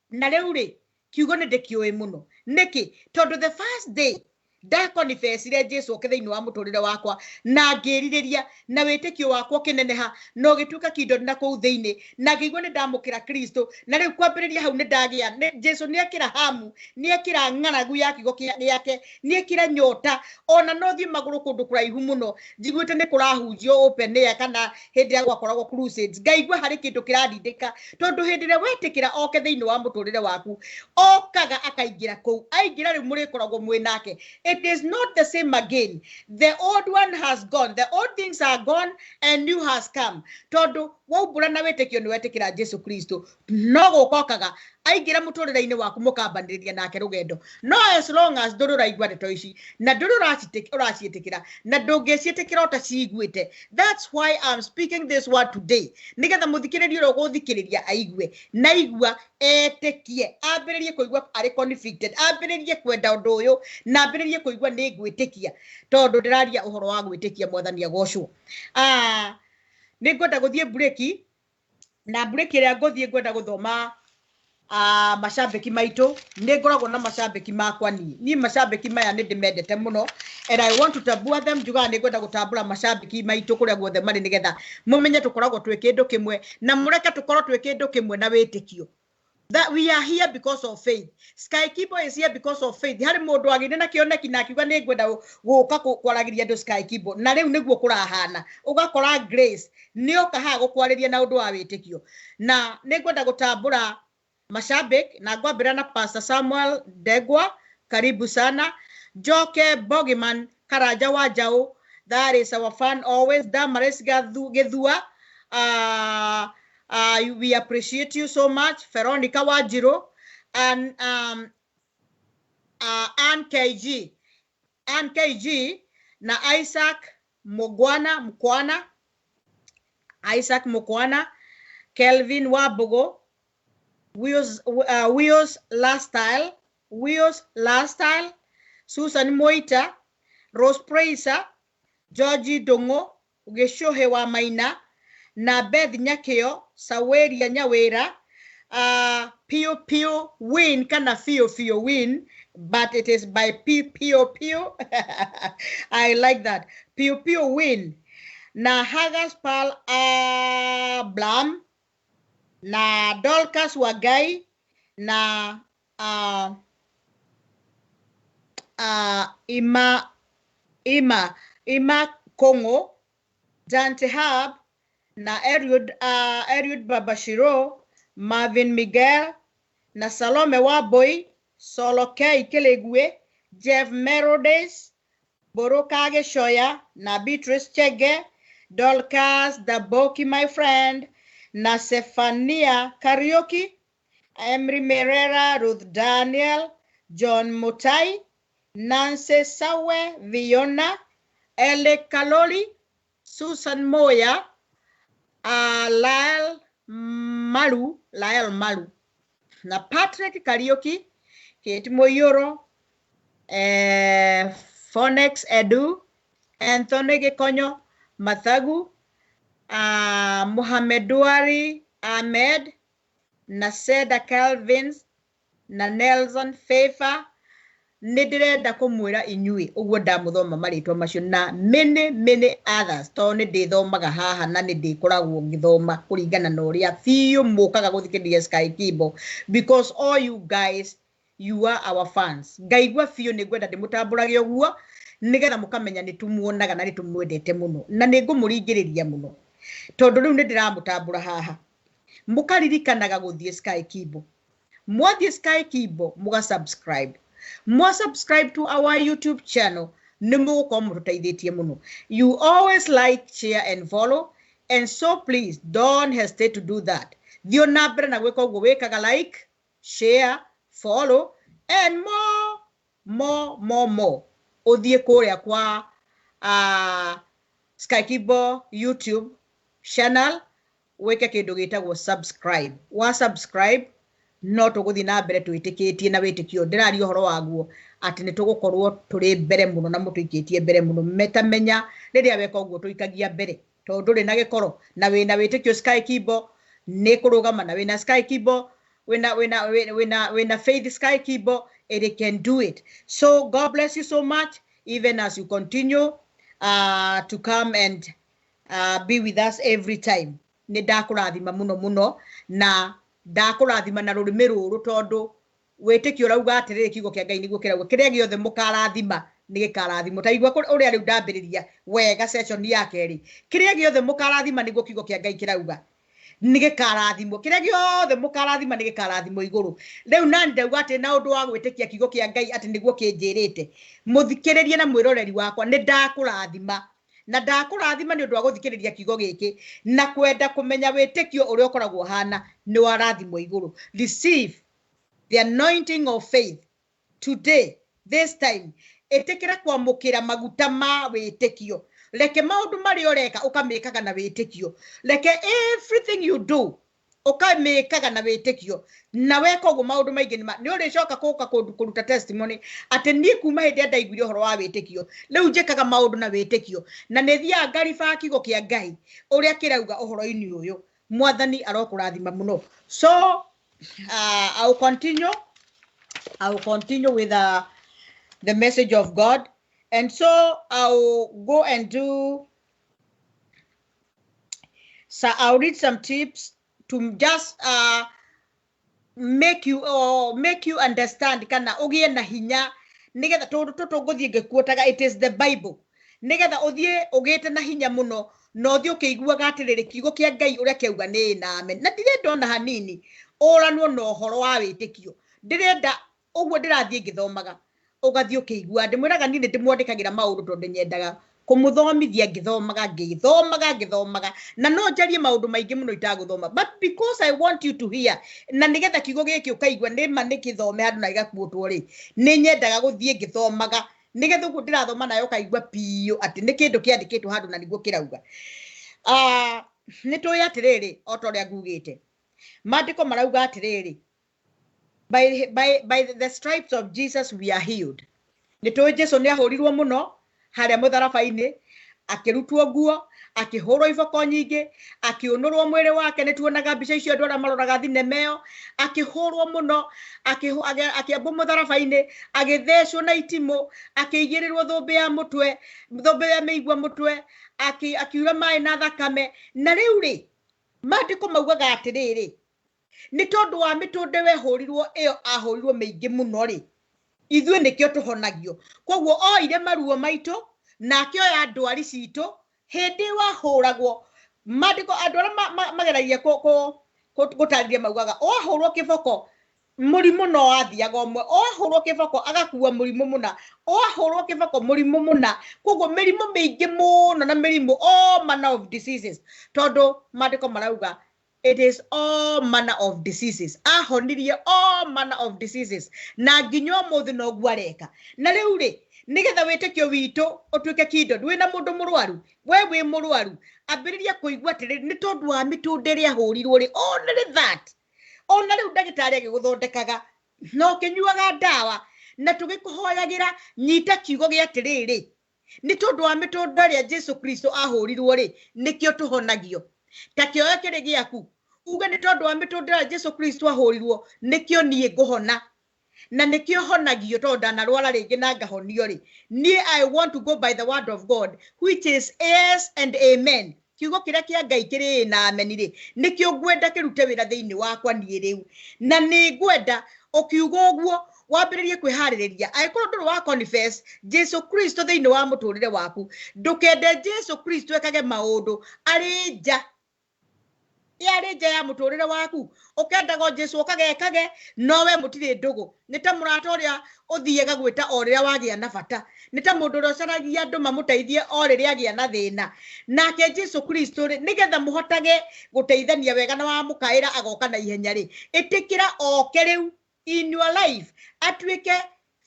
na rĩu rĩ kiugo nĩ ndĩkĩũĩ mũno. Nĩkĩ? Tondũ the first day ndakonifecire Jesu oke thĩinĩ wa mũtũrĩre wakwa, na ngĩrirĩria na wĩtĩkio wakwa ũkĩneneha na ũgĩtuĩka kingdom na kũu thĩinĩ, na ngĩigua nĩ ndamũkĩra Kristo. Na rĩu kwambĩrĩria hau nĩ ndagĩa, Jesu nĩ ekĩra hamu, nĩ ekĩra ng'aragu ya kiugo gĩake, nĩ ekĩra nyota. Ona no thiĩ magũrũ kũndũ kũraihu mũno, njiguĩte nĩ kũrahunjio open air kana hĩndĩ ĩrĩa gwakoragwo crusades, ngaigua harĩ kĩndũ kĩrandindĩka, tondũ hĩndĩ ĩrĩa wetĩkĩra oke thĩinĩ wa mũtũrĩre waku, okaga akaingĩra kũu, aingĩra rĩu mũrĩkoragwo mwĩ nake. It is not the same again. The old one has gone. The old things are gone and new has come. Tondu waumbũra na wĩtĩkio nĩ wetĩkĩra Jesu Kristo, no gũkokaga aingĩra mũtũrĩre-inĩ waku mũkambanĩrĩria nake rũgendo. No as long as ndũrĩ ũraigua ndeto ici na ndũrĩ ũraciĩtĩkĩra na ndũngĩciĩtĩkĩra ũtaciiguĩte, that's why I'm speaking this word today, nĩgetha mũthikĩrĩria ũrĩa ũgũthikĩrĩria aigue na igua etĩkie, ambĩrĩrie kũigua arĩ convicted, ambĩrĩrie kwenda ũndũ ũyũ na ambĩrĩrie kũigua nĩ ngwĩtĩkia, tondũ ndĩraria ũhoro wa gwĩtĩkia. Mwathani agocwo. Ah, nĩ ngwenda gũthiĩ mburĩki, na mburĩki ĩrĩa ngũthiĩ ngwenda gũthoma macambĩki maitũ. Nĩ ngoragwo na macambĩki makwa niĩ. Niĩ macambĩki maya nĩ ndĩmendete mũno and I want to tambua them. Njugaga nĩ ngwenda gũtambũra macambĩki maitũ kũrĩa guothe marĩ, nĩgetha mũmenye tũkoragwo twĩ kĩndũ kĩmwe, na mũreke tũkorwo twĩ kĩndũ kĩmwe na wĩtĩkio, that we are here because of faith. Sky Kibo is here because of faith. Harĩ mũndũ agĩire na kĩoneki na akiuga nĩ ngwenda gũka kwaragĩria andũ Sky Kibo, na rĩu nĩguo kũrahana. Ũgakora Grace nĩ oka haha gũkwarĩria na ũndũ wa wĩtĩkio. Na nĩ ngwenda gũtambũra mashabik na ngwambĩra na Pastor Samuel Ndegwa, karibu sana. Njoke Bogiman Karanja wa Njaũ, that is our fan always. Damaris Githua, we appreciate you so much. Veronica Wanjiru and Ann KG, Ann KG na Isaac Mugwana Mkwana, Isaac Mukwana, Kelvin Wabugo, Wheels Lifestyle, Wheels Lifestyle, Susan Moita, Rose Praiser, Georgie Dongo, Gĩcũhĩ wa Maina na Beth Nyakĩo, Saweria Nyawĩra, Pio Pio Win kana Fio Fio Win, but it is by P Pio Pio. I like that. Pio Pio Win na Hagas Pal Ablam na Dorcas Wagai na Ima Kongo, Dante Hub na Eliud Babashiro, Marvin Miguel na Salome Waboi, Solo K Kiligwe, Jeff Merodes, Boroka Geshoya na Beatrice Chege, Dorcas Daboki, my friend, na Sefania Karaoke, Emery Merera, Ruth Daniel, John Mutai, Nancy Sawe, Viona, Ele Kaloli, Susan Moya, Lyle Malu, Lyle Malu, na Patrick Kariuki, Kate Moyoro, Phonex Edu, Anthony Gikonyo, Mathagu, Muhammeduari Ahmed, na Seda Calvins, na Nelson Favor. Nĩ ndĩrenda kũmwĩra inyuĩ ũguo ndamũthoma marĩtwa macio na many many others, tondũ nĩ ndĩthomaga haha na nĩ ndĩkoragwo ngĩthoma kũringana na ũrĩa biũ mũkaga gũthikĩrĩria Sky Kibo, because all you guys, you are our fans. Ngaigua biũ nĩ ngwenda ndĩmũtambũrage ũguo nĩgetha mũkamenya nĩ tumuonaga na nĩ tũmwendete mũno, na nĩ ngũmũringĩrĩria mũno tondũ rĩu nĩ ndĩramũtambũra haha. Mũkaririkanaga gũthiĩ Sky Kibo. Mwathiĩ Sky Kibo mũga subscribe, mwa subscribe to our YouTube channel, nĩ mũgũkorwo mũtũteithĩtie mũno. You always like, share and follow, and so please don't hesitate to do that. Thiĩ na mbere na gwĩka ũguo wĩkaga, like, share, follow and more, more, more, more. Ũthiĩ kũrĩa kwa Sky Kibo YouTube channel wĩke kĩndũ gĩtagwo subscribe. Wa subscribe, no tũgũthiĩ na mbere twĩtĩkĩtie na wĩtĩkio ndĩraria ũhoro waguo atĩ nĩ tũgũkorwo tũrĩ mbere mũno na mũtũikĩtie mbere mũno. Metamenya rĩrĩa weka ũguo tũikagia mbere, tondũ ndũrĩ na gĩkoro na wĩna wĩtĩkio Sky Kibo nĩ kũrũgama, na wĩna Sky Kibo, wĩna faith Sky Kibo, it can do it. So God bless you so much even as you continue to come and be with us every time. Nĩ ndakũrathima mũno mũno na ndakũrathima na rũrĩmĩ rũrũ, tondũ wĩtĩkio ũrauga atĩrĩrĩ, kiugo kĩa Ngai nĩguo kĩrauga kĩrĩa gĩothe mũkarathima nĩ gĩkarathimwo. Ta igua ũrĩa rĩu ndambĩrĩria wega session ya kerĩ, kĩrĩa gĩothe mũkarathima nĩguo kiugo kĩa Ngai kĩrauga. Nĩ gĩkarathimwo. Kĩrĩa gĩothe mũkarathima nĩ gĩkarathimwo igũrũ. Rĩu nani ndauga atĩ na ũndũ wa gwĩtĩkia kiugo kĩa Ngai atĩ nĩguo kĩnjĩrĩte. Mũthikĩrĩrie na mwĩroreri wakwa nĩ ndakũrathima. Na ndakũrathima nĩ ũndũ wa gũthikĩrĩria kiugo gĩkĩ na kwenda kũmenya wĩtĩkio ũrĩa ũkoragwo ũhana nĩ warathimwo igũrũ. Receive the anointing of faith today, this time. Ĩtĩkĩra kwamũkĩra maguta ma wĩtĩkio. Reke maũndũ marĩa ũreka ũkamĩkaga na wĩtĩkio. Reke everything you do ũkamĩkaga na wĩtĩkio. Na weka ũguo maũndũ maingĩ nĩ ũrĩcoka gũka kũruta testimony atĩ niĩ kuma hĩndĩ ĩrĩa ndaiguire ũhoro wa wĩtĩkio rĩu njĩkaga maũndũ na wĩtĩkio na nĩ thiaga ngariba kiugo kĩa Ngai ũrĩa kĩrauga ũhoro-inĩ ũyũ. Mwathani arokũrathima mũno. So I will continue with the message of God. And so I'll go and do, so I'll read some tips to just make you or make you understand kana ugie na hinya nigetha tondu tũtũngũthiĩ ngĩkuotaga it is the Bible nigetha ũthiĩ ũgĩte na hinya mũno na ũthiĩ ũkĩiguaga atĩrĩrĩ kiugo kĩa Ngai ũrĩa kĩauga nĩ na amen. Na ndirenda ona hanini ũranwo na ũhoro wa wĩtĩkio. Ndĩrenda ũguo ndĩrathiĩ ngĩthomaga ũgathiĩ ũkĩigua. Ndĩmwĩraga niĩ nĩ ndĩmwandĩkagĩra maũndũ tondũ nyendaga kũmũthomithia ngĩthomaga ngĩthomaga ngĩthomaga na no njarie maũndũ maingĩ mũno itagũthoma, but because I want you to hear na nĩgetha kiugo gĩkĩ ũkaigua nĩ ma nĩ kĩthome handũ na gĩgakuotwo rĩ, nĩ nyendaga gũthiĩ ngĩthomaga nĩgetha ũguo ndĩrathoma nayo ũkaigua biũ atĩ nĩ kĩndũ kĩandĩkĩtwo handũ na nĩguo kĩrauga. Nĩ tũĩ atĩrĩrĩ o ta ũrĩa ngugĩte maandĩko marauga atĩrĩrĩ by the stripes of Jesus we are healed. Nĩ tũĩ Jesu nĩ ahũrirwo mũno harĩa mũtharaba-inĩ, akĩrutwo nguo, akĩhũrwo iboko nyingĩ, akĩũnũrwo mwĩrĩ wake. Nĩ tuonaga mbica icio andũ arĩa maroraga thinema ĩyo, akĩhũrwo mũno, akĩambwo mũtharaba-inĩ, agĩthecwo na itimũ, akĩigĩrĩrwo thũmbĩ ya mũtwe, thũmbĩ ya mĩigua mũtwe, akiura maĩ na thakame. Na rĩu rĩ, maandĩko maugaga atĩrĩrĩ, nĩ tondũ wa mĩtũnde wehũrirwo ĩyo ahũrirwo mĩingĩ mũno rĩ, ithuĩ nĩkĩo tũhonagio. Koguo oire maruo maitũ na akĩoya ndwari citũ hĩndĩ wahũragwo. Maandĩko andũ arĩa mageragia gũtarĩria maugaga wahũrwo kĩboko mũrimũ no wathiaga ũmwe, wahũrwo kĩboko agakua mũrimũ mũna, wahũrwo kĩboko mũrimũ mũna. Koguo mĩrimũ mĩingĩ mũno na mĩrimũ all manner of diseases, tondũ maandĩko marauga it is all manner of diseases. Ahonirie all manner of diseases na nginya ũmũthĩ noguo areka. Na rĩu rĩ, nĩgetha wĩtĩkio witũ ũtuĩke kingdom, wĩna mũndũ mũrwaru, we wĩ mũrwaru, ambĩrĩria kũigua atĩrĩrĩ nĩ tondũ wa mĩtũnda ĩrĩa ahũrirwo rĩ, only that. Ona rĩu ndagĩtarĩ agĩgũthondekaga na ũkĩnyuaga ndawa na tũgĩkũhoyagĩra, nyita kiugo gĩa atĩrĩrĩ nĩ tondũ wa mĩtũnda ĩrĩa Jesu Kristo ahũrirwo rĩ, nĩkĩo tũhonagio. Ta kĩoya kĩrĩ gĩaku uge nĩ tondũ wa mĩtũnda ĩrĩa Jesu Kristo ahũrirwo nĩkĩo niĩ ngũhona na nĩkĩo honagio tondũ ndanarwara rĩngĩ na ngahonio rĩ. Niĩ I want to go by the word of God which is yes and amen. Kiugo kĩrĩa kĩa Ngai kĩrĩ na amen rĩ, nĩkĩo ngwenda kĩrute wĩra thĩinĩ wakwa niĩ rĩu. Na nĩ ngwenda ũkiuga ũguo wambĩrĩrie kwĩharĩrĩria. Angĩkorwo ndũrĩ wa confess Jesu Kristo thĩinĩ wa mũtũrĩre waku, ndũkende Jesu Kristo ekage maũndũ arĩ nja yarĩ nja ya mũtũrĩre waku. Ũkendaga Jesu ũkagekage no we mũtirĩ ndũgũ. Nĩ ta mũrata ũrĩa ũthiaga gwĩta o rĩrĩa wagĩa na bata, nĩ ta mũndũ ũrĩa ũcaragia andũ mamũteithie o rĩrĩa agĩa na thĩna. Nake Jesu Kristo rĩ, nĩgetha mũhotage gũteithania wega na wamũkaĩra agoka na ihenya rĩ, ĩtĩkĩra oke rĩu in your life, atuĩke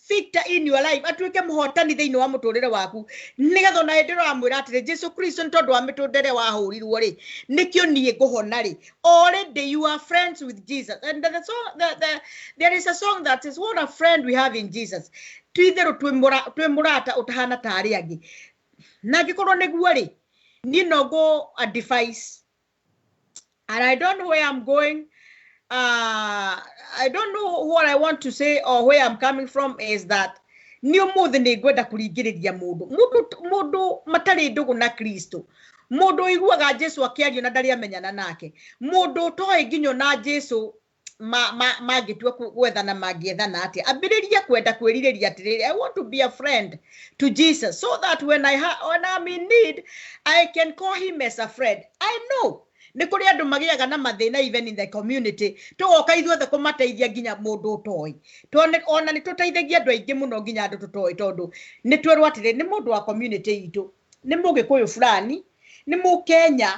victor in your life, atuĩke mũhotani thĩinĩ wa mũtũrĩre waku, nĩgetha ona hĩndĩ ĩrĩa ũramwĩra atĩrĩ Jesu Kristo nĩ tondũ wa mĩtũnda ĩrĩa wahũrirwo rĩ, nĩkĩo niĩ ngũhona rĩ. Already you are friends with Jesus. And the song, there is a song that is what a friend we have in Jesus. Twitherũ twĩ mũrata ũtahana ta arĩa angĩ. Na angĩkorwo nĩguo rĩ, niĩ no ngũ advise, and I don't know where I'm going. I don't know what I want to say or where I'm coming from is that ni ũmũthĩ nĩ ngwenda kũringĩrĩria mũndũ, mũndũ matarĩ ndũgũ na Kristo, mũndũ ũiguaga Jesu akĩario na ndarĩ amenyana nake, mũndũ ũtoĩ nginya na Jesu mangĩtua gwethana mangĩethana atĩa. Ambĩrĩria kwenda kwĩrirĩria atĩrĩrĩ, I want to be a friend to Jesus so that when I'm in need I can call him as a friend. I know Nĩ kũrĩ andũ magĩaga na mathĩna even in the community, tũgoka ithuothe kũmateithia nginya mũndũ ũtoĩ. Ona nĩ tũteithagia andũ aingĩ mũno nginya andũ tũtoĩ, tondũ nĩ twerwo atĩrĩ, nĩ mũndũ wa community itũ, nĩ mũgĩkũyũ fulani, nĩ mũkenya,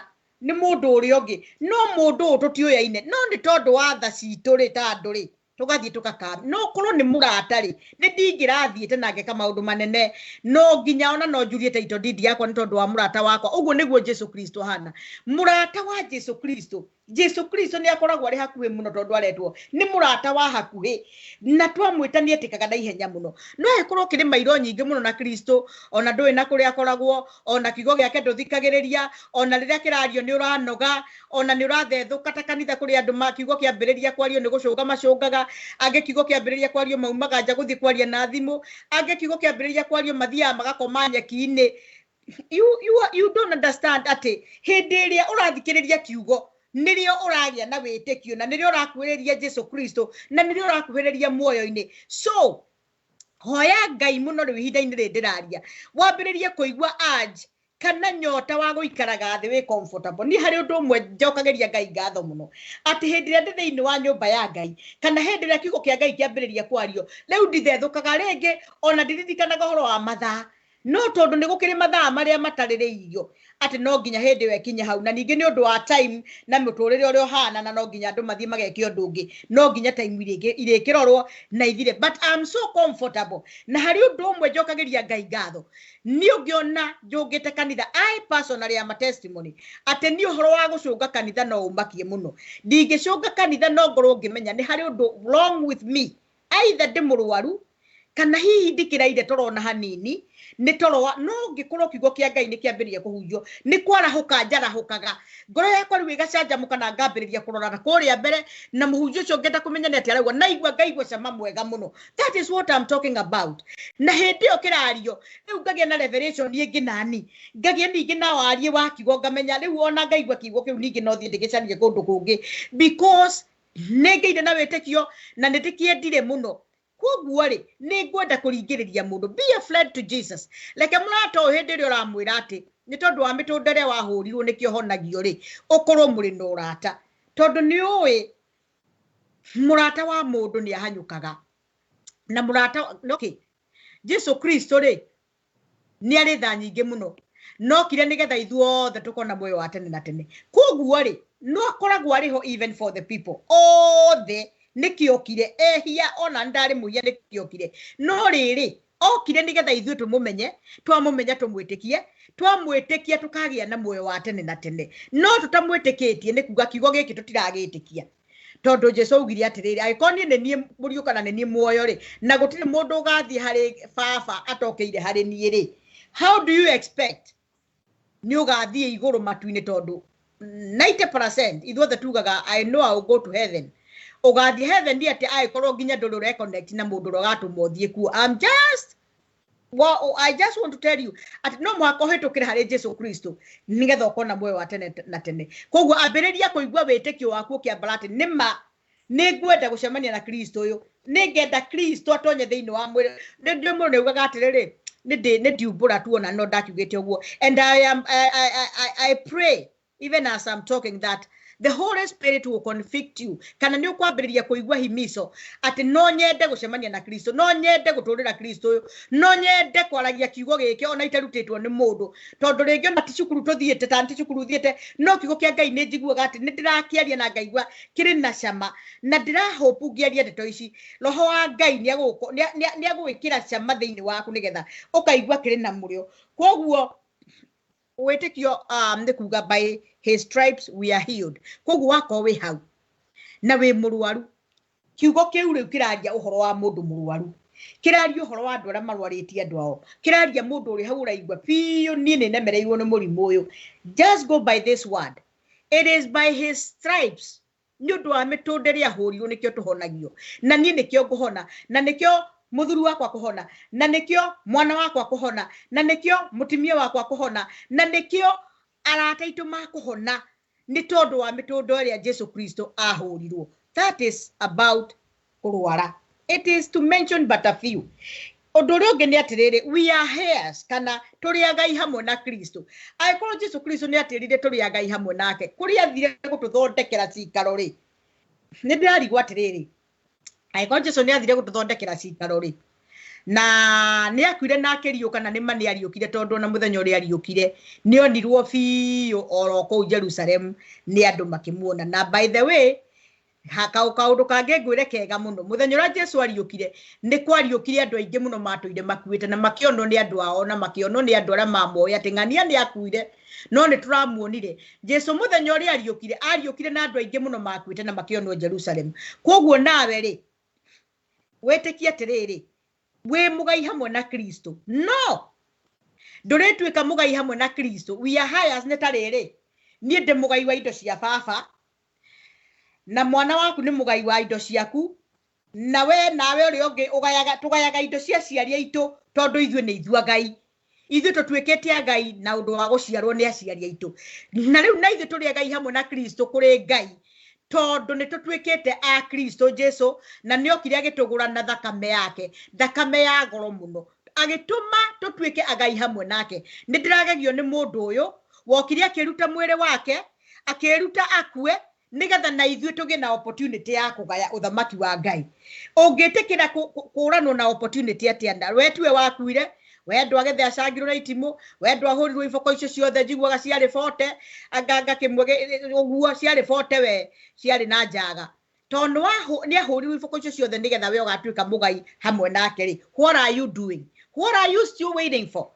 nĩ mũndũ ũrĩa ũngĩ, no mũndũ ũyũ tũtiũyaine, no nĩ tondũ wa tha citũ rĩ, ta andũ rĩ, tũgathiĩ tũgakamba. No korwo nĩ mũrata rĩ, nĩ ndingĩrathiĩte na ngeka maũndũ manene, no nginya ona no njurie title deed yakwa nĩ tondũ wa mũrata wakwa. Ũguo nĩguo Jesu Kristo ahana. Mũrata wa Jesu Kristo, Jesu Kristo nĩ akoragwo arĩ hakuhĩ mũno tondũ aretwo nĩ mũrata wa hakuhĩ, na twamwĩta nĩ etĩkaga na ihenya mũno. No ĩkorwo kĩrĩ mairo nyingĩ mũno na Kristo, ona ndũĩ na kũrĩa akoragwo, ona kiugo gĩake ndũthikagĩrĩria, ona rĩrĩa kĩrario nĩ ũranoga, ona nĩ ũrathethũka ta kanitha kũrĩ andũ ma kiugo kĩambĩrĩria kwario nĩ gũcũnga macũngaga, angĩ kiugo kĩambĩrĩria kwario maumaga nja gũthiĩ kwaria na thimũ, angĩ kiugo kĩambĩrĩria kwario mathiaga magakoma nyeki-inĩ. You don't understand atĩ hĩndĩ ĩrĩa ũrathikĩrĩria kiugo nĩrĩo ũragĩa na wĩtĩkio, na nĩrĩo ũrakuhĩrĩria Jesu Kristo, na nĩrĩo ũrakuhĩrĩria muoyo-inĩ. So hoya Ngai mũno rĩu ihinda-inĩ rĩrĩ ndĩraria, wambĩrĩrie kũigua urge kana nyota wa gũikaraga thĩ wĩ comfortable. Niĩ harĩ ũndũ ũmwe njokagĩria Ngai ngatho mũno, atĩ hĩndĩ ĩrĩa ndĩ thĩinĩ wa nyũmba ya Ngai, kana hĩndĩ ĩrĩa kiugo kĩa Ngai kĩambĩrĩria kwario, rĩu ndithethũkaga rĩngĩ, ona ndiririkanaga ũhoro wa mathaa. No tondũ nĩ gũkĩrĩ mathaa marĩa matarĩrĩirio atĩ no nginya hĩndĩ ĩyo ĩkinye hau, na ningĩ nĩ ũndũ wa time na mũtũrĩre ũrĩa ũhana, na no nginya andũ mathiĩ mageke ũndũ ũngĩ, no nginya time irĩkĩrorwo na ithire. But I'm so comfortable. Na harĩ ũndũ ũmwe njokagĩria Ngai ngatho, niĩ ũngĩona njũngĩte kanitha, I personally am a testimony atĩ niĩ ũhoro wa gũcũnga kanitha no ũmakie mũno. Ndingĩcũnga kanitha no ngorwo ngĩmenya nĩ harĩ ũndũ wrong with me, either ndĩ mũrwaru kana hihi ndikĩraire toro ona hanini, nĩ toro wa, no ngĩkorwo kiugo kĩa Ngai nĩ kĩambĩrĩria kũhunjio, nĩ kwarahũka njarahũkaga, ngoro yakwa rĩu ĩgacanjamũka na ngambĩrĩria kũrora na kũrĩa mbere, na mũhunjia ũcio ngenda kũmenya nĩ atĩa araigua, naigua ngaigua cama mwega mũno. That is what I'm talking about. Na hĩndĩ ĩyo kĩrario rĩu ngagĩa na revelation ĩngĩ nani, ngagĩa ningĩ na wariĩ wa kiugo, ngamenya rĩu ona ngaigua kiugo kĩu ningĩ no thiĩ ndĩgĩcarie kũndũ kũngĩ, because nĩ ngĩire na wĩtĩkio na nĩ ndĩkĩendire mũno. Koguo rĩ, nĩ ngwenda kũringĩrĩria mũndũ, be a friend to Jesus. Reke mũrata ũyũ hĩndĩ ĩrĩa ũramwĩra atĩ nĩ tondũ wa mĩtũnda ĩrĩa wahũrirwo nĩkĩo honagio rĩ, ũkorwo mũrĩ na ũrata, tondũ nĩ ũĩ mũrata wa mũndũ nĩ ahanyũkaga. Na mũrata, okay, Jesu Kristo rĩ, nĩ arĩ tha nyingĩ mũno, no kire nĩgetha ithuothe tũkorwo na muoyo wa tene na tene. Koguo rĩ, no akoragwo arĩ ho even for the people othe. Nĩkĩo okire ehia, ona ndarĩ mũhia, nĩkĩo okire. No rĩrĩ, okire nĩgetha ithuĩ tũmũmenye, twamũmenya tũmwĩtĩkie, twamwĩtĩkia tũkagĩa na muoyo wa tene na tene. No tũtamwĩtĩkĩtie nĩ kuga kiugo gĩkĩ tũtiragĩtĩkia, tondũ Jesu augire atĩrĩrĩ, angĩkorwo niĩ nĩ niĩ mũriũ kana nĩ niĩ muoyo rĩ, na gũtirĩ mũndũ ũgathiĩ harĩ baba atokĩire harĩ niĩ rĩ, how do you expect nĩ ũgathiĩ igũrũ matu-inĩ? Tondũ 90% ithuothe tugaga I know I will go to heaven. Ũgathiĩ heaven atĩ angĩkorwo nginya ndũrĩ ũreconnect na mũndũ ũrĩa ũgatũma ũthiĩ kuo. I just want to tell you atĩ no mũhaka ũhĩtũkĩre harĩ Jesu Kristo nĩgetha ũkorwo na muoyo wa tene na tene. Koguo ambĩrĩria kũigua wĩtĩkio waku ũkĩambara atĩ nĩ ma nĩ ngwenda gũcemania na Kristo ũyũ, nĩ ngenda Kristo atonye thĩinĩ wa mwĩrĩ. Nĩ ndĩ mũndũ nĩaugaga atĩrĩrĩ, nĩ ndiumbũra tu ona no ndakiugĩte ũguo. And I pray even as I'm talking that the Holy Spirit will convict you, kana nĩ ũkwambĩrĩria kũigua himiso atĩ no nyende gũcemania na Kristo, no nyende gũtũrĩra Kristo ũyũ, no nyende kwaragia kiugo gĩkĩ ona itarutĩtwo nĩ mũndũ, tondũ rĩngĩ ona ti cukuru tũthiĩte, ta ti cukuru thiĩte, no kiugo kĩa Ngai nĩ njiguaga atĩ nĩ ndĩrakĩaria na ngaigua kĩrĩ na cama, na ndĩrahope ngĩaria ndeto ici Roho wa Ngai nĩ agũgwĩkĩra cama thĩinĩ waku nĩgetha ũkaigua kĩrĩ na mũrĩo. Koguo wĩtĩkio, nĩ kuga by his stripes we are healed. Koguo wakorwo wĩ hau na wĩ mũrwaru, kiugo kĩu rĩu kĩraria ũhoro wa mũndũ mũrwaru, kĩraria ũhoro wa andũ arĩa marwarĩtie andũ ao, kĩraria mũndũ ũrĩ hau ũraigua biũ niĩ nĩ nemereirwo nĩ mũrimũ ũyũ. Just go by this word, it is by his stripes, nĩ ũndũ wa mĩtũnda ĩrĩa ahũrirwo nĩkĩo tũhonagio, na niĩ nĩkĩo ngũhona, na nĩkĩo mũthuri wakwa kũhona, na nĩkĩo mwana wakwa kũhona, na nĩkĩo mũtumia wakwa kũhona, na nĩkĩo arata aitũ makũhona, nĩ tondũ wa mĩtũndo ĩrĩa Jesu Kristo ahũrirwo. That is about kũrwara. It is to mention but a few. Ũndũ ũrĩa ũngĩ nĩ atĩrĩrĩ, we are heirs, kana tũrĩ agai hamwe na Kristo. Angĩkorwo Jesu Kristo nĩ atĩrire tũrĩ agai hamwe nake, kũrĩa athire gũtũthondekera cikaro rĩ, nĩ ndĩrarigwo atĩrĩrĩ, angĩkorwo Jesu nĩ athire gũtũthondekera cikaro rĩ, na nĩ akuire na akĩriũka, na nĩ ma nĩ ariũkire, tondũ ona mũthenya ũrĩa ariũkire nĩ onirwo biũ oro kũu Jerusalemu nĩ andũ makĩmuona. Na by the way, kaũndũ kangĩ ngwĩre kega mũno, mũthenya ũrĩa Jesu ariũkire nĩ kwariũkire andũ aingĩ mũno matũire makuĩte, na makĩonwo nĩ andũ ao, na makĩonwo nĩ andũ arĩa mamoĩ atĩ ng'ania nĩ akuire, no nĩ tũramuonire. Jesu mũthenya ũrĩa ariũkire, ariũkire na andũ aingĩ mũno makuĩte na makĩonwo Jerusalemu. Kwoguo nawe rĩ, wĩtĩkie atĩrĩrĩ, wĩ mũgai hamwe na Kristo, no ndũrĩtuĩka mũgai hamwe na Kristo. We are heirs nĩ ta rĩrĩ, niĩ ndĩ mũgai wa indo cia baba, na mwana waku nĩ mũgai wa indo ciaku, na we nawe ũrĩa ũngĩ ũgayaga, tũgayaga indo cia aciari aitũ, tondũ ithuĩ nĩ ithuĩ agai. Ithuĩ tũtuĩkĩte agai na ũndũ wa gũciarwo nĩ aciari aitũ. Na rĩu na ithuĩ tũrĩ agai hamwe na Kristo kũrĩ Ngai, tondũ nĩ tũtuĩkĩte a Kristo Jesu, na nĩ okire agĩtũgũra na thakame yake, thakame ya goro mũno, agĩtũma tũtuĩke agai hamwe nake. Nĩ ndĩragegio nĩ mũndũ ũyũ wokire akĩruta mwĩrĩ wake, akĩruta akue, nĩgetha na ithuĩ tũgĩe na opportunity ya kũgaya ũthamaki wa Ngai. Ũngĩtĩkĩra kũranwo na opportunity atĩa? Na we tiwe wakuire, we ndwagĩthecangirwo na itimũ, we ndwahũrirwo iboko icio ciothe njiguaga ciarĩ bote, anganga kĩmwe ũguo ciarĩ bote, we ciarĩ na njaga. Tondũ nĩ ahũrirwo iboko icio ciothe nĩgetha we ũgatuĩka mũgai hamwe nake rĩ, what are you doing? What are you still waiting for?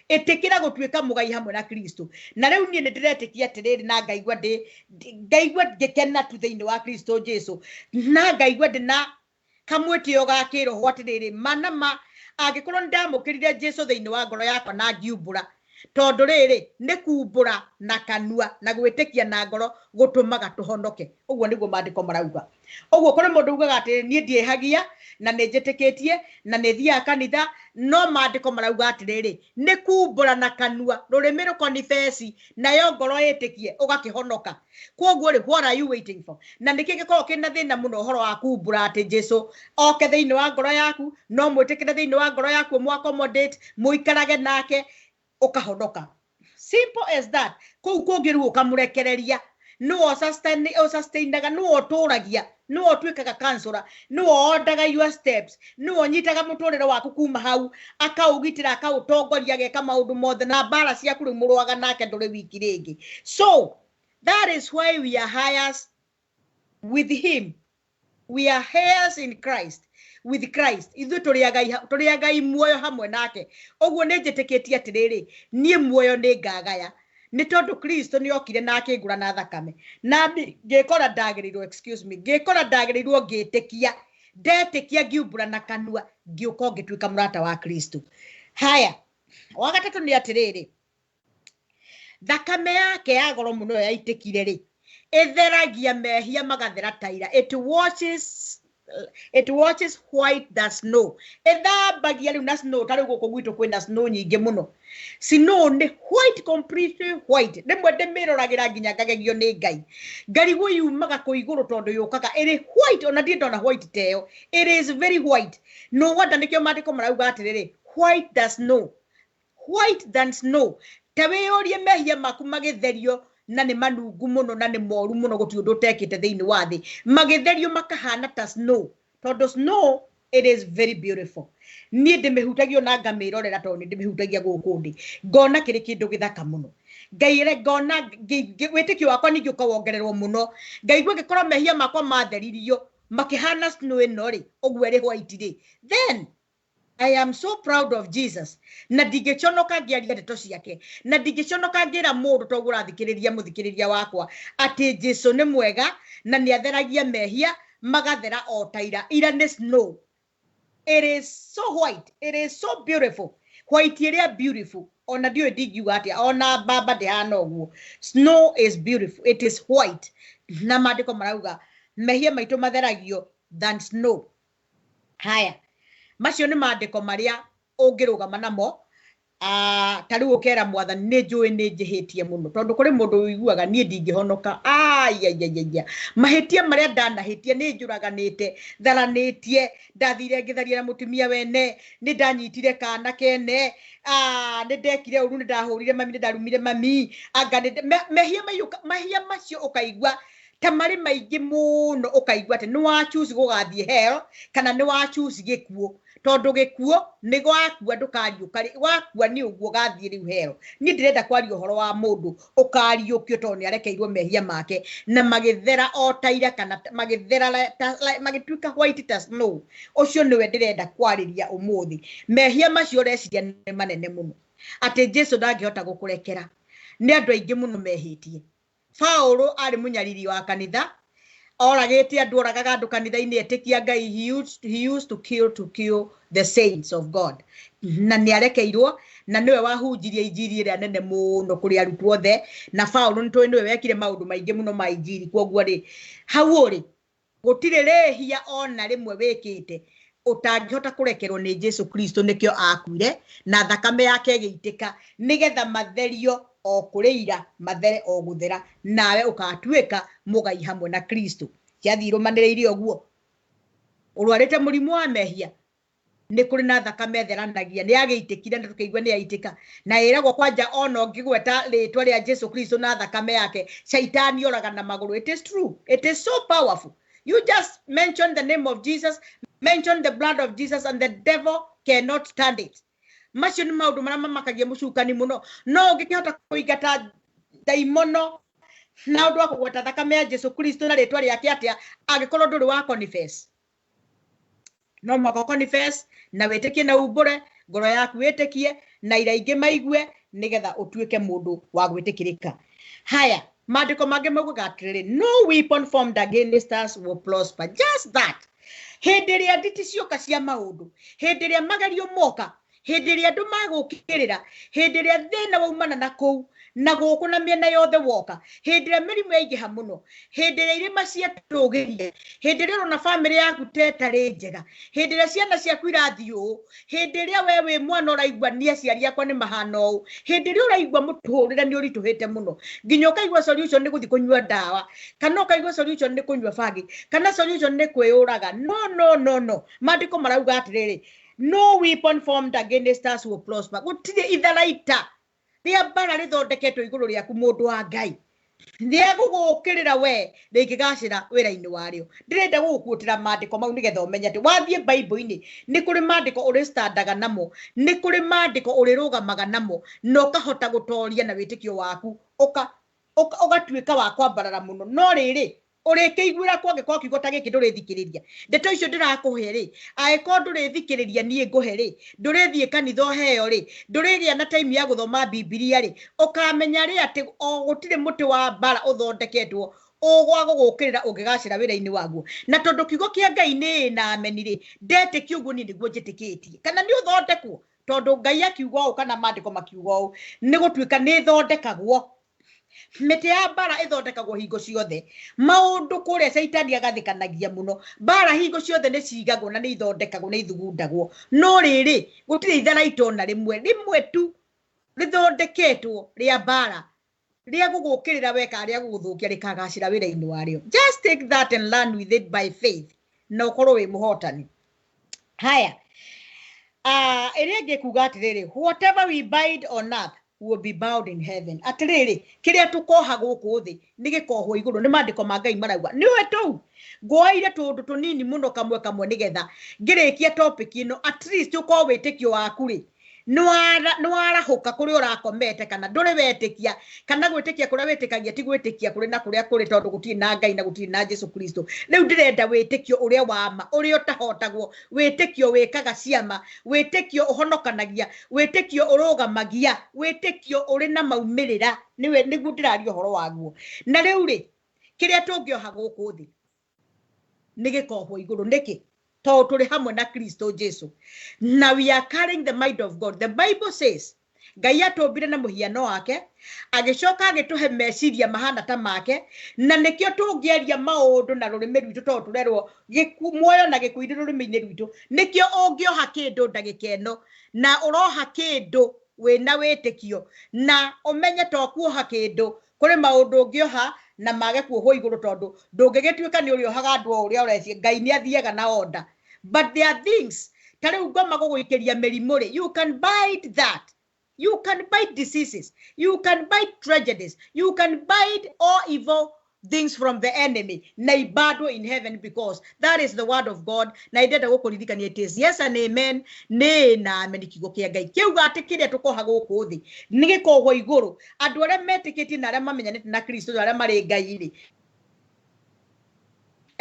Ĩtĩkĩra gũtuĩka mũgai hamwe na Kristo. Na rĩu niĩ nĩ ndĩretĩkia atĩrĩrĩ, na ngaigua ndĩ, ngaigua ngĩkena tu thĩinĩ wa Kristo Jesu, na ngaigua ndĩ na kamwĩtĩo ga kĩroho atĩrĩrĩ, ma na ma angĩkorwo nĩ ndamũkĩrire Jesu thĩinĩ wa ngoro yakwa na ngiumbũra, tondũ rĩrĩ nĩ kumbũra na kanua na gwĩtĩkia na ngoro gũtũmaga tũhonoke. Ũguo nĩguo maandĩko marauga. Ũguo kũrĩ mũndũ ugaga atĩ niĩ ndiĩhagia na nĩ njĩtĩkĩtie na nĩ thiaga kanitha, no maandĩko marauga atĩrĩrĩ, nĩ kumbũra na kanua, rũrĩmĩ rũkonibeci, nayo ngoro ĩtĩkie, ũgakĩhonoka. Kwoguo rĩ, what are you waiting for? Na nĩkĩ gĩkoragwo kĩna thĩna mũno ũhoro wa kumbũra atĩ Jesu oke thĩinĩ wa ngoro yaku? No mwĩtĩkĩre thĩinĩ wa ngoro yaku, ũmũ accommodate, mũikarage nake, ũkahonoka. Simple as that. Kũu kũngĩ rĩu ũkamũrekereria, nĩwe ũsustainaga, nĩwe ũtũragia, nĩwe ũtuĩkaga counselor, nĩwe ordaga your steps, nĩwe ũnyitaga mũtũrĩre waku kuma hau, akaũgitĩra, akaũtongoria, ageka maũndũ mothe, na mbara ciaku rĩu mũrũaga nake, ndũrĩ wiki rĩngĩ. So that is why we are heirs with him. We are heirs in Christ, with Christ. Ithuĩ tũrĩ agai muoyo hamwe nake. Ũguo nĩ njĩtĩkĩtie atĩrĩrĩ, niĩ muoyo nĩ ngagaya, nĩ tondũ Kristo nĩ okire na akĩngũra na thakame, na ngĩkora ndagĩrĩirwo, excuse me, ngĩkora ndagĩrĩirwo, ngĩtĩkia, ndetĩkia, ngiumbũra na kanua, ngĩũka ngĩtuĩka mũrata wa Kristo. Haya, wa gatatũ nĩ atĩrĩrĩ, thakame yake ya goro mũno yaitĩkire rĩ, ĩtheragia mehia magathera ta ira. It washes white than snow. Ĩthambagia rĩu na snow. Ta rĩu gũkũ gwitũ kwĩna snow nyingĩ mũno. Snow nĩ white, completely white. Rĩmwe ndĩmĩroragĩra nginya ngagegio nĩ Ngai, ngarigwo yumaga kũ igũrũ, tondũ yũkaga ĩrĩ white. Ona ndirĩ ndona white ta ĩyo. It is very white. No wonder nĩkĩo maandĩko marauga atĩrĩrĩ, white than snow, white than snow. Ta wĩyũrie, mehia maku magĩtherio, na nĩ manungu mũno na nĩ moru mũno, gũtirĩ ũndũ ũtekĩte thĩinĩ wa thĩ, magĩtherio makahana ta snow, tondũ snow, it is very beautiful. Niĩ ndĩmĩhutagia na ngamĩrorera, tondũ nĩ ndĩmĩhutagia gũkũ ndĩ, ngona kĩrĩ kĩndũ gĩthaka mũno. Ngaire ngona wĩtĩkio wakwa ningĩ ũkawongererwo mũno, ngaigua ngĩkorwo mehia makwa matheririo makĩhana snow ĩno rĩ, ũguo ĩrĩ white rĩ, then I am so proud of Jesus, na ndingĩconoka ngĩaria ndeto ciake, na ndingĩconoka ngĩra mũndũ toguo ũrathikĩrĩria, mũthikĩrĩria wakwa, atĩ Jesu nĩ mwega na nĩ atheragia mehia magathera o ta ira. Ira nĩ snow. It is so white, it is so beautiful, white ĩrĩa beautiful ona ndiũĩ ndingiuga atĩa, ona mbamba ndĩhana ũguo. Snow is beautiful, it is white. Na maandĩko marauga mehia maitũ matheragio than snow. Haya, macio nĩ maandĩko marĩa ũngĩrũgama namo. Ta rĩu ũkera mwathani nĩ njũĩ nĩ njĩhĩtie mũno tondũ kũrĩ mũndũ ũiguaga niĩ ndingĩhonoka. Aiaiaiaia, mahĩtia marĩa ndanahĩtia nĩ njũraganĩte, tharanĩtie, ndathire ngĩtharia na mũtumia wene, nĩ ndanyitire kana kene, nĩ ndekire ũru, nĩ ndahũrire mami, nĩ ndarumire mami, anga nĩ mehia maiyũka, mahia macio ũkaigua ta marĩ maingĩ mũno, ũkaigua atĩ nĩ wa choose gũgathiĩ hell kana nĩ wa choose gĩkuũ, tondũ gĩkuũ nĩ gwakua ndũkariũka rĩ, wakua nĩ ũguo ũgathiĩ rĩu hell. Niĩ ndĩrenda kwaria ũhoro wa mũndũ ũkariũkio tondũ nĩ arekeirwo mehia make na magĩthera o ta ira, kana magĩthera magĩtuĩka white ta snow. Ũcio nĩwe ndĩrenda kwarĩria ũmũthĩ. Mehia macio ũreciria nĩ manene mũno atĩ Jesu ndangĩhota gũkũrekera. Nĩ andũ aingĩ mũno mehĩtie. Paũlũ arĩ mũnyariri wa kanitha, oragĩte andũ, oragaga andũ kanitha-inĩ, etĩkia Ngai. He used to kill the saints of God. Na nĩ arekeirwo, na nĩwe wahunjirie injiri ĩrĩa nene mũno kũrĩ arutwo othe. Na Paũlũ nĩ tũĩ nĩwe wekire maũndũ maingĩ mũno ma injiri. Kwoguo rĩ, hau ũrĩ gũtirĩ rĩhia ona rĩmwe wĩkĩte ũtangĩhota kũrekerwo nĩ Jesu Kristo. Nĩkĩo akuire na thakame yake ĩgĩitĩka nĩgetha matherio o kũrĩ ira, mathere o gũthera, nawe ũgatuĩka mũgai hamwe na Kristo. Ciathiĩ irũmanĩrĩire ũguo. Ũrwarĩte mũrimũ wa mehia, nĩ kũrĩ na thakame ĩtheranagia, nĩ yagĩitĩkire na tũkĩigua nĩ yaitĩka, na ĩragwo kwanja ona ũngĩgweta rĩtwa rĩa Jesu Kristo na thakame yake, caitani oraga na magũrũ. It is true, it is so powerful. You just mention the name of Jesus, mention the blood of Jesus, and the devil cannot stand it. Macio nĩ maũndũ marĩa mamakagia mũcukani mũno. No ũngĩkĩhota kũingata ndaimono na ũndũ wa kũgweta thakame ya Jesu Kristo na rĩtwa rĩake atĩa, angĩkorwo ndũrĩ wa confess? No mũhaka confess na wĩtĩkie na umbũre, ngoro yaku wĩtĩkie na ira ingĩ maigue, nĩgetha ũtuĩke mũndũ wa gwĩtĩkĩrĩka. Haya, maandĩko mangĩ maugaga atĩrĩrĩ, no weapon formed against us will prosper. Just that. Hĩndĩ ĩrĩa nditi cioka cia maũndũ, hĩndĩ ĩrĩa magerio moka, hĩndĩ ĩrĩa andũ magũkĩrĩra, hĩndĩ ĩrĩa thĩna waumana na kũu na gũkũ na mĩena yothe woka, hĩndĩ ĩrĩa mĩrimũ yaingĩha mũno, hĩndĩ ĩrĩa irĩma ciatũgĩria, hĩndĩ ĩrĩa ũrona bamĩrĩ yaku ta ĩtarĩ njega, hĩndĩ ĩrĩa ciana ciaku irathiĩ ũũ, hĩndĩ ĩrĩa we wĩ mwana ũraigua niĩ aciari akwa nĩ mahana ũũ, hĩndĩ ĩrĩa ũraigua mũtũrĩre nĩ ũritũhĩte mũno nginya ũkaigua solution nĩ gũthiĩ kũnyua ndawa, kana ũkaigua solution nĩ kũnyua bangi, kana solution nĩ kwĩyũraga. No, no, no, no, maandĩko marauga atĩrĩrĩ, no weapon formed against us will prosper. Gũtirĩ itharaita rĩa mbara rĩthondeketwo igũrũ rĩaku, mũndũ wa Ngai, rĩa gũgũkĩrĩra we rĩngĩgacĩra wĩra-inĩ warĩo. Ndĩrenda gũgũkuotera maandĩko mau nĩgetha ũmenye atĩ wathiĩ Bible-inĩ nĩ kũrĩ maandĩko ũrĩstandaga namo, nĩ kũrĩ maandĩko ũrĩrũgamaga namo, na ũkahota gũtoria na wĩtĩkio waku ũgatuĩka wa kwambarara mũno. No rĩrĩ, ũrĩkĩiguĩra kwangĩkorwo kiugo ta gĩkĩ ndũrĩthikĩrĩria ndeto icio ndĩrakũhe rĩ, angĩkorwo ndũrĩthikĩrĩria niĩ ngũhe rĩ, ndũrĩthiĩ kanitha ũheo rĩ, ndũrĩgĩa na time ya gũthoma Bibilia rĩ, ũkamenya rĩ atĩ o gũtirĩ mũtĩ wa mbara ũthondeketwo ũgwa gũgũkĩrĩra ũngĩgacĩra wĩra-inĩ waguo. Na tondũ kiugo kĩa Ngai nĩ ĩ na ameni rĩ, ndetĩkia ũguo niĩ nĩguo njĩtĩkĩtie, kana nĩ ũthondekwo tondũ Ngai akiuga ũũ kana maandĩko makiuga ũũ, nĩ gũtuĩka nĩ ĩthondekagwo. Mĩtĩ ya mbara ĩthondekagwo hingo ciothe. Maũndũ kũrĩa caitani agathĩkanagia mũno. Mbara hingo ciothe nĩ cigagwo na nĩ ithondekagwo, nĩ ithugundagwo. No rĩrĩ, gũtirĩ itharaita ona rĩmwe, rĩmwe tu rĩthondeketwo rĩa mbara rĩa gũgũkĩrĩra we kana rĩa gũgũthũkia rĩkagacĩra wĩra-inĩ warĩo. Just take that and learn with it by faith, na ũkorwo wĩ mũhotani. Haya, ĩrĩa ĩngĩ kuga atĩrĩrĩ, whatever we bind on earth will be bound in heaven. Atĩrĩrĩ, kĩrĩa tũkoha gũkũ thĩ nĩ gĩkohwo igũrũ. Nĩ maandĩko ma Ngai marauga. Nĩ ũĩ tũu ngwoeire tũũndũ tũnini mũno kamwe kamwe nĩgetha ngĩrĩkia topic ĩno, at least ũkorwo wĩtĩkio waku rĩ nĩ warahũka kũrĩa ũrakomete, kana ndũrĩ wetĩkia, kana gwĩtĩkia kũrĩa wĩtĩkagia ti gwĩtĩkia kũrĩ na kũrĩa kũrĩ, tondũ gũtirĩ na Ngai na gũtirĩ na Jesu Kristo. Rĩu ndĩrenda wĩtĩkio ũrĩa wa ma, ũrĩa ũtahotagwo, wĩtĩkio wĩkaga ciama, wĩtĩkio ũhonokanagia, wĩtĩkio ũrũgamagia, wĩtĩkio ũrĩ na maumĩrĩra. Nĩwe nĩguo ndĩraria ũhoro waguo. Na rĩu rĩ, kĩrĩa tũngĩoha gũkũ thĩ nĩ gĩkohwo igũrũ. Nĩkĩ? Tondũ tũrĩ hamwe na Kristo Jesu, na we are carrying the mind of God. The Bible says Ngai atũmbire na mũhiano wake, agĩcoka agĩtũhe meciria mahana ta make, na nĩkĩo tũngĩaria maũndũ na rũrĩmĩ rwitũ, tondũ tũrerwo muoyo na gĩkuũ irĩ rũrĩmĩ-inĩ rwitũ. Nĩkĩo ũngĩoha kĩndũ ndagĩka ĩno, na ũroha kĩndũ Wĩna wĩtĩkio na ũmenye to kuoha kĩndũ, kũrĩ maũndũ ũngĩoha na mage kuohwo igũrũ, tondũ ndũngĩgĩtuĩka nĩ ũrĩohaga andũ o ũrĩa ũreciria. Ngai nĩ athiaga na order, but there are things ta rĩu ngoma gũgũikĩria mĩrimũ rĩ, you can bind that. You can bind diseases, you can bind tragedies, you can bind all evil things from the enemy na ibandwo in heaven, because that is the word of God. Na ndenda gũkũririkania, it is yes and amen, nĩ na amen. Kiugo kĩa Ngai kĩuga atĩ kĩrĩa tũkoha gũkũ thĩ nĩ gĩkohwo igũrũ. Andũ arĩa metĩkĩtie na arĩa mamenyanĩte na Kristo, arĩa marĩ Ngai rĩ,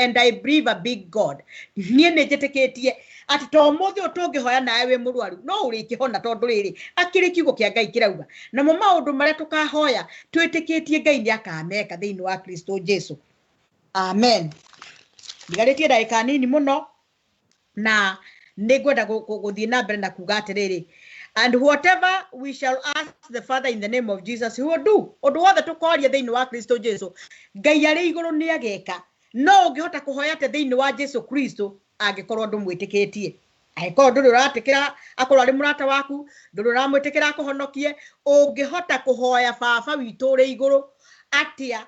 and I believe a big God, niĩ nĩ njĩtĩkĩtie atĩ to ũmũthĩ ũyũ tũngĩhoya nawe wĩ mũrwaru no ũrĩkĩhona, tondũ rĩrĩ akĩrĩ kiugo kĩa Ngai kĩrauga. Namo maũndũ marĩa tũkahoya twĩtĩkĩtie, Ngai nĩ akameka thĩinĩ wa Kristo Jesu. Amen. Ndigarĩtie ndagĩka nini mũno na nĩ ngwenda gũthiĩ na mbere na kuga atĩrĩrĩ, and whatever we shall ask the Father in the name of Jesus, he will do. Ũndũ wothe tũkoria thĩinĩ wa Kristo Jesu, Ngai arĩ igũrũ nĩ ageka. No ũngĩhota kũhoya atĩa thĩinĩ wa Jesu Kristo angĩkorwo ndũmwĩtĩkĩtie, angĩkorwo ndũrĩ ũratĩkĩra akorwo arĩ mũrata waku, ndũrĩ ũramwĩtĩkĩra akũhonokie? Ũngĩhota kũhoya Baba witũ ũrĩ igũrũ atĩa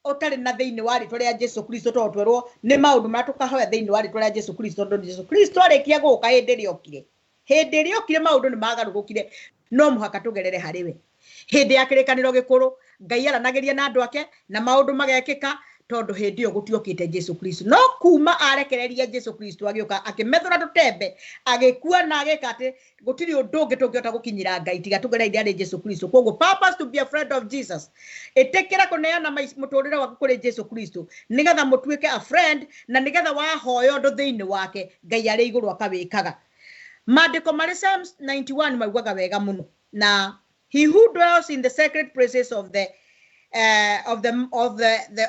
ũtarĩ na thĩinĩ wa rĩtwa rĩa Jesu Kristo? Tondũ twerwo nĩ maũndũ marĩa tũkahoya thĩinĩ wa rĩtwa rĩa Jesu Kristo, tondũ Jesu Kristo arĩkia gũka, hĩndĩ ĩrĩa okire, hĩndĩ ĩrĩa okire, maũndũ nĩ magarũrũkire. No mũhaka tũgerere harĩ we. Hĩndĩ ya Kĩrĩkanĩro Gĩkũrũ, Ngai aranagĩria na andũ ake na maũndũ magekĩka, tondũ hĩndĩ ĩyo gũtiokĩte Jesu Kristo. No kuma arekereria Jesu Kristo, agĩũka akĩmethũra tũtembe, agĩkua na agĩka atĩ gũtirĩ ũndũ ũngĩ tũngĩhota gũkinyĩra Ngai tiga tũgereire arĩ Jesu Kristo. Koguo purpose to be a friend of Jesus, ĩtĩkĩra kũneana mũtũrĩre waku kũrĩ Jesu Kristo nĩgetha mũtuĩke a friend, na nĩgetha wahoya ũndũ thĩinĩ wake, Ngai arĩ igũrũ akawĩkaga. Maandĩko marĩ Psalms 91 maugaga wega mũno na he who dwells in the sacred places of the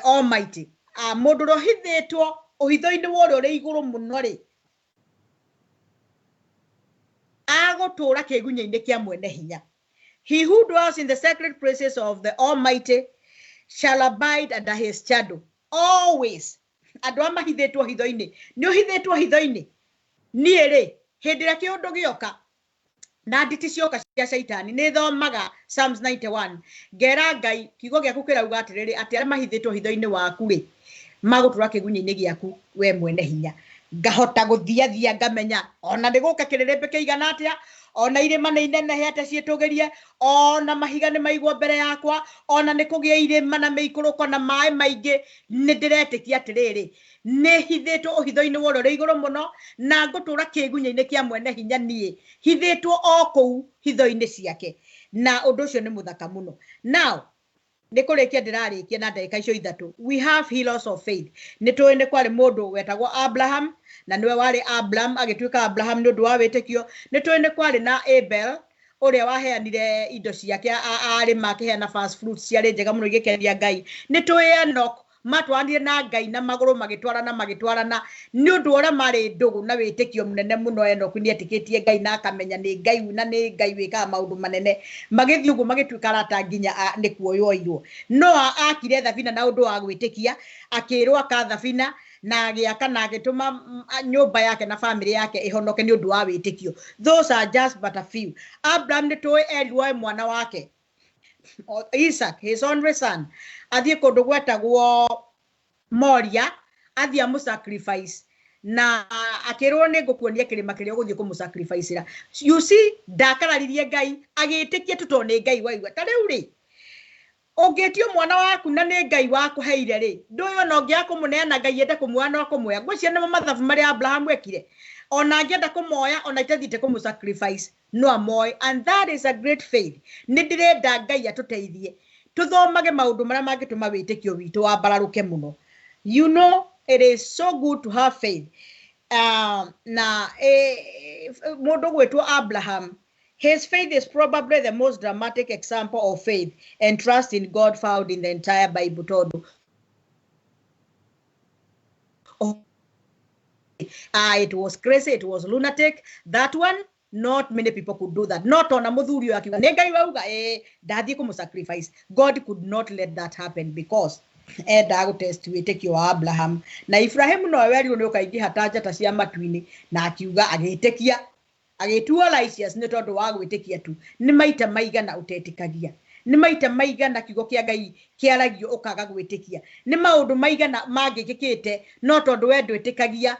Almighty, mũndũ ũrĩa ũhithĩtwo ũhitho-inĩ wa ũrĩa ũrĩ igũrũ mũno rĩ, agũtũũra kĩgunyĩ-inĩ kĩa Mwene Hinya. He who dwells in the sacred places of the Almighty shall abide under his shadow always. Andũ a mahithĩtwo hitho-inĩ, nĩ ũhithĩtwo hitho-inĩ. Niĩ rĩ, hĩndĩ ĩrĩa kĩũndũ gĩoka na nditi cioka cia caitani, nĩ thomaga Psalms 91, ngera Ngai, kiugo gĩaku kĩrauga atĩrĩrĩ, atĩ arĩa mahithĩtwo hitho-inĩ waku rĩ, magũtũra kĩgunyĩ-inĩ gĩaku we Mwene Hinya. Ngahota gũthiathia, ngamenya ona nĩ gũka kĩrĩrĩmbĩ kĩigana atĩa, ona irĩma nĩ inenehe atĩa ciĩtũgĩrie, ona mahiga nĩ maigwo mbere yakwa, ona nĩ kũgĩa irĩma na mĩikũrũko na maĩ maingĩ, nĩ ndĩretĩkia atĩrĩrĩ, nĩ hithĩtwo ũhitho-inĩ wa ũrĩa ũrĩ igũrũ mũno, na ngũtũra kĩgunyĩ-inĩ kĩa Mwene Hinya. Niĩ hithĩtwo o kũu hitho-inĩ ciake, na ũndũ ũcio nĩ mũthaka mũno. Now nĩ kũrĩkia ndĩrarĩkia na ndagĩka icio 3. We have heroes of faith. Nĩ tũĩ nĩ kwarĩ mũndũ wetagwo Abraham, na nĩwe warĩ Abraham, agĩtuĩka Abraham nĩ ũndũ wa wĩtĩkio. Nĩ tũĩ nĩ kwarĩ na Abel, ũrĩa waheanire indo ciake, arĩma akĩheana first fruits ciarĩ njega mũno, igĩkenia Ngai. Nĩ tũĩ Enoch matwaranire na Ngai na magũrũ, magĩtwarana magĩtwarana nĩ ũndũ wa ũrĩa marĩ ndũgũ na wĩtĩkio mũnene mũno. Enoch nĩ etĩkĩtie Ngai na akamenya nĩ Ngai, na nĩ Ngai wĩkaga maũndũ manene. Magĩthiĩ ũguo magĩtuĩka arata nginya nĩ kuoywo oirwo. Noa akire thabina na ũndũ wa gwĩtĩkia, akĩrwo aka thabina na agĩaka na agĩtũma nyũmba yake na famĩlĩ yake ĩhonoke nĩ ũndũ wa wĩtĩkio. Those are just but a few. Abraham nĩ tũĩ erirwo oe mwana wake Isaac, his only son, athiĩ kũndũ gwetagwo Moria, athiĩ amũ-sacrifice, na akĩrwo, nĩ ngũkuonia kĩrĩma kĩrĩa ũgũthiĩ kũmũ-sacrifice-ĩra. You see, ndakararirie Ngai, agĩtĩkia tu tondũ nĩ Ngai waigua. Ta rĩu rĩ, ũngĩtio mwana waku na nĩ Ngai wakũheire rĩ, ndũĩ ona ũngĩaga kũmũneana, Ngai ende kũmuoya no kũmuoya. Ngwĩciria nĩmo mathabu marĩa Abraham ekire. Ona angĩenda kũmoya, ona itathiĩte kũmũ sacrifice, no amoe, and that is a great faith. Nĩ ndĩrenda Ngai atũteithie tũthomage maũndũ marĩa mangĩtũma wĩtĩkio witũ wambararũke mũno. It is so good to have faith. Na mũndũ gwĩtwo Abraham, his faith is probably the most dramatic example of faith and trust in God found in the entire Bible, tondũ it was crazy, it was lunatic. That one, not many people could do that. Not ona mũthuri ũyũ akiuga, nĩ Ngai wauga, ndathiĩ kũmũ sacrifice. God could not let that happen because endaga gũtest wĩtĩkio wa Abraham. Na Ibrahimu nowe werirwo nĩ ũkaingĩha ta njata cia matu-inĩ, na akiuga, agĩtĩkia, Agĩtuo righteous nĩ tondũ wa gwĩtĩkia tu. Nĩ maita maigana ũtetĩkagia, nĩ maita maigana kiugo kĩa Ngai kĩaragio ũkaga gwĩtĩkia, nĩ maũndũ maigana mangĩkĩkĩte no tondũ we ndwĩtĩkagia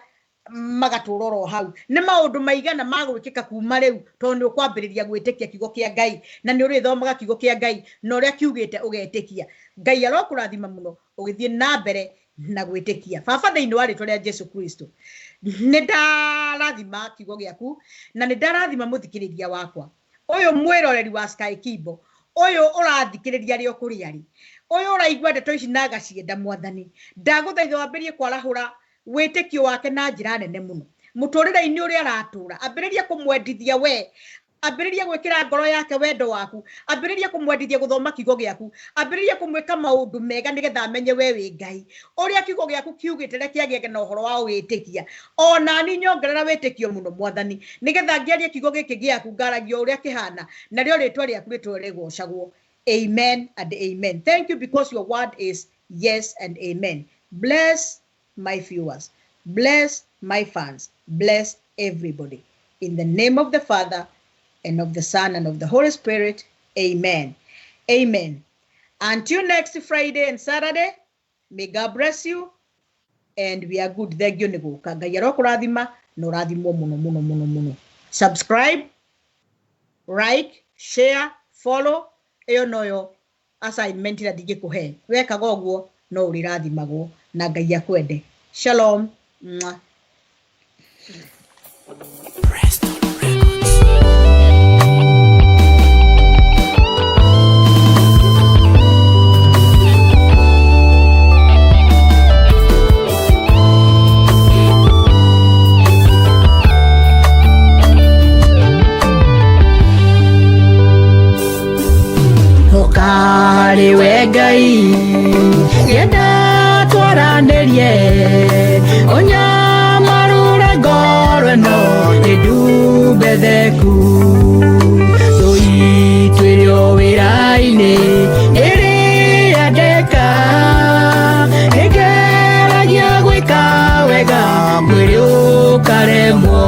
magatũra oro hau, nĩ maũndũ maigana magwĩkĩka kuma rĩu tondũ nĩ ũkwambĩrĩria gwĩtĩkia kiugo kĩa Ngai na nĩ ũrĩthomaga kiugo kĩa Ngai na ũrĩa kiugĩte ũgetĩkia. Ngai arokũrathima mũno ũgĩthiĩ na mbere na gwĩtĩkia. Baba, thĩinĩ wa rĩtwa rĩa Jesu Kristo, nĩ ndarathima kiugo gĩaku na nĩ ndarathima mũthikĩrĩria wakwa ũyũ mwĩroreri wa Sky Kimbo, ũyũ ũrathikĩrĩria arĩ o kũrĩa arĩ, ũyũ ũraigua ndeto ici na agacienda. Mwathani, ndagũthaitha wambĩrĩrie kwarahũra wĩtĩkio wake na njĩra nene mũno mũtũrĩre-inĩ ũrĩa aratũra. Ambĩrĩria kũmwendithia we, ambĩrĩria gwĩkĩra ngoro yake wendo waku, ambĩrĩria kũmwendithia gũthoma kiugo gĩaku, ambĩrĩria kũmwĩka maũndũ mega nĩgetha amenye we wĩ Ngai ũrĩa kiugo gĩaku kiugĩte. Reke agĩe na ũhoro wa wĩtĩkia. Ona ni nyongerera wĩtĩkio mũno, Mwathani, nĩgetha ngĩarie kiugo gĩkĩ gĩaku ngaragia ũrĩa kĩhana, narĩo rĩtwa rĩaku rĩtũre rĩgocagwo. Amen and amen. Thank you because your word is yes and amen. Bless my viewers, bless my fans, bless everybody. In the name of the Father and of the Son and of the Holy Spirit, amen. Amen. Until next Friday and Saturday, may God bless you and we are good. Thank you nĩ gũka. Ngai arokũrathima na ũrathimwo mũno mũno mũno mũno. Subscribe, like, share, follow. Ĩyo noyo assignment ĩrĩa ndingĩkũhe. Wekaga ũguo no ũrĩrathimagwo na Ngai akwende. Shalom. Mwah. Preston Records. Ũkarĩ we Ngai ngĩenda twaranĩrie, ũnyamarũre ngoro ĩno ĩndumbetheku, tũitwĩrio wĩra-inĩ ĩrĩa ndeka, nĩngeragia gwĩka wega mwĩrĩ ũkaremwo.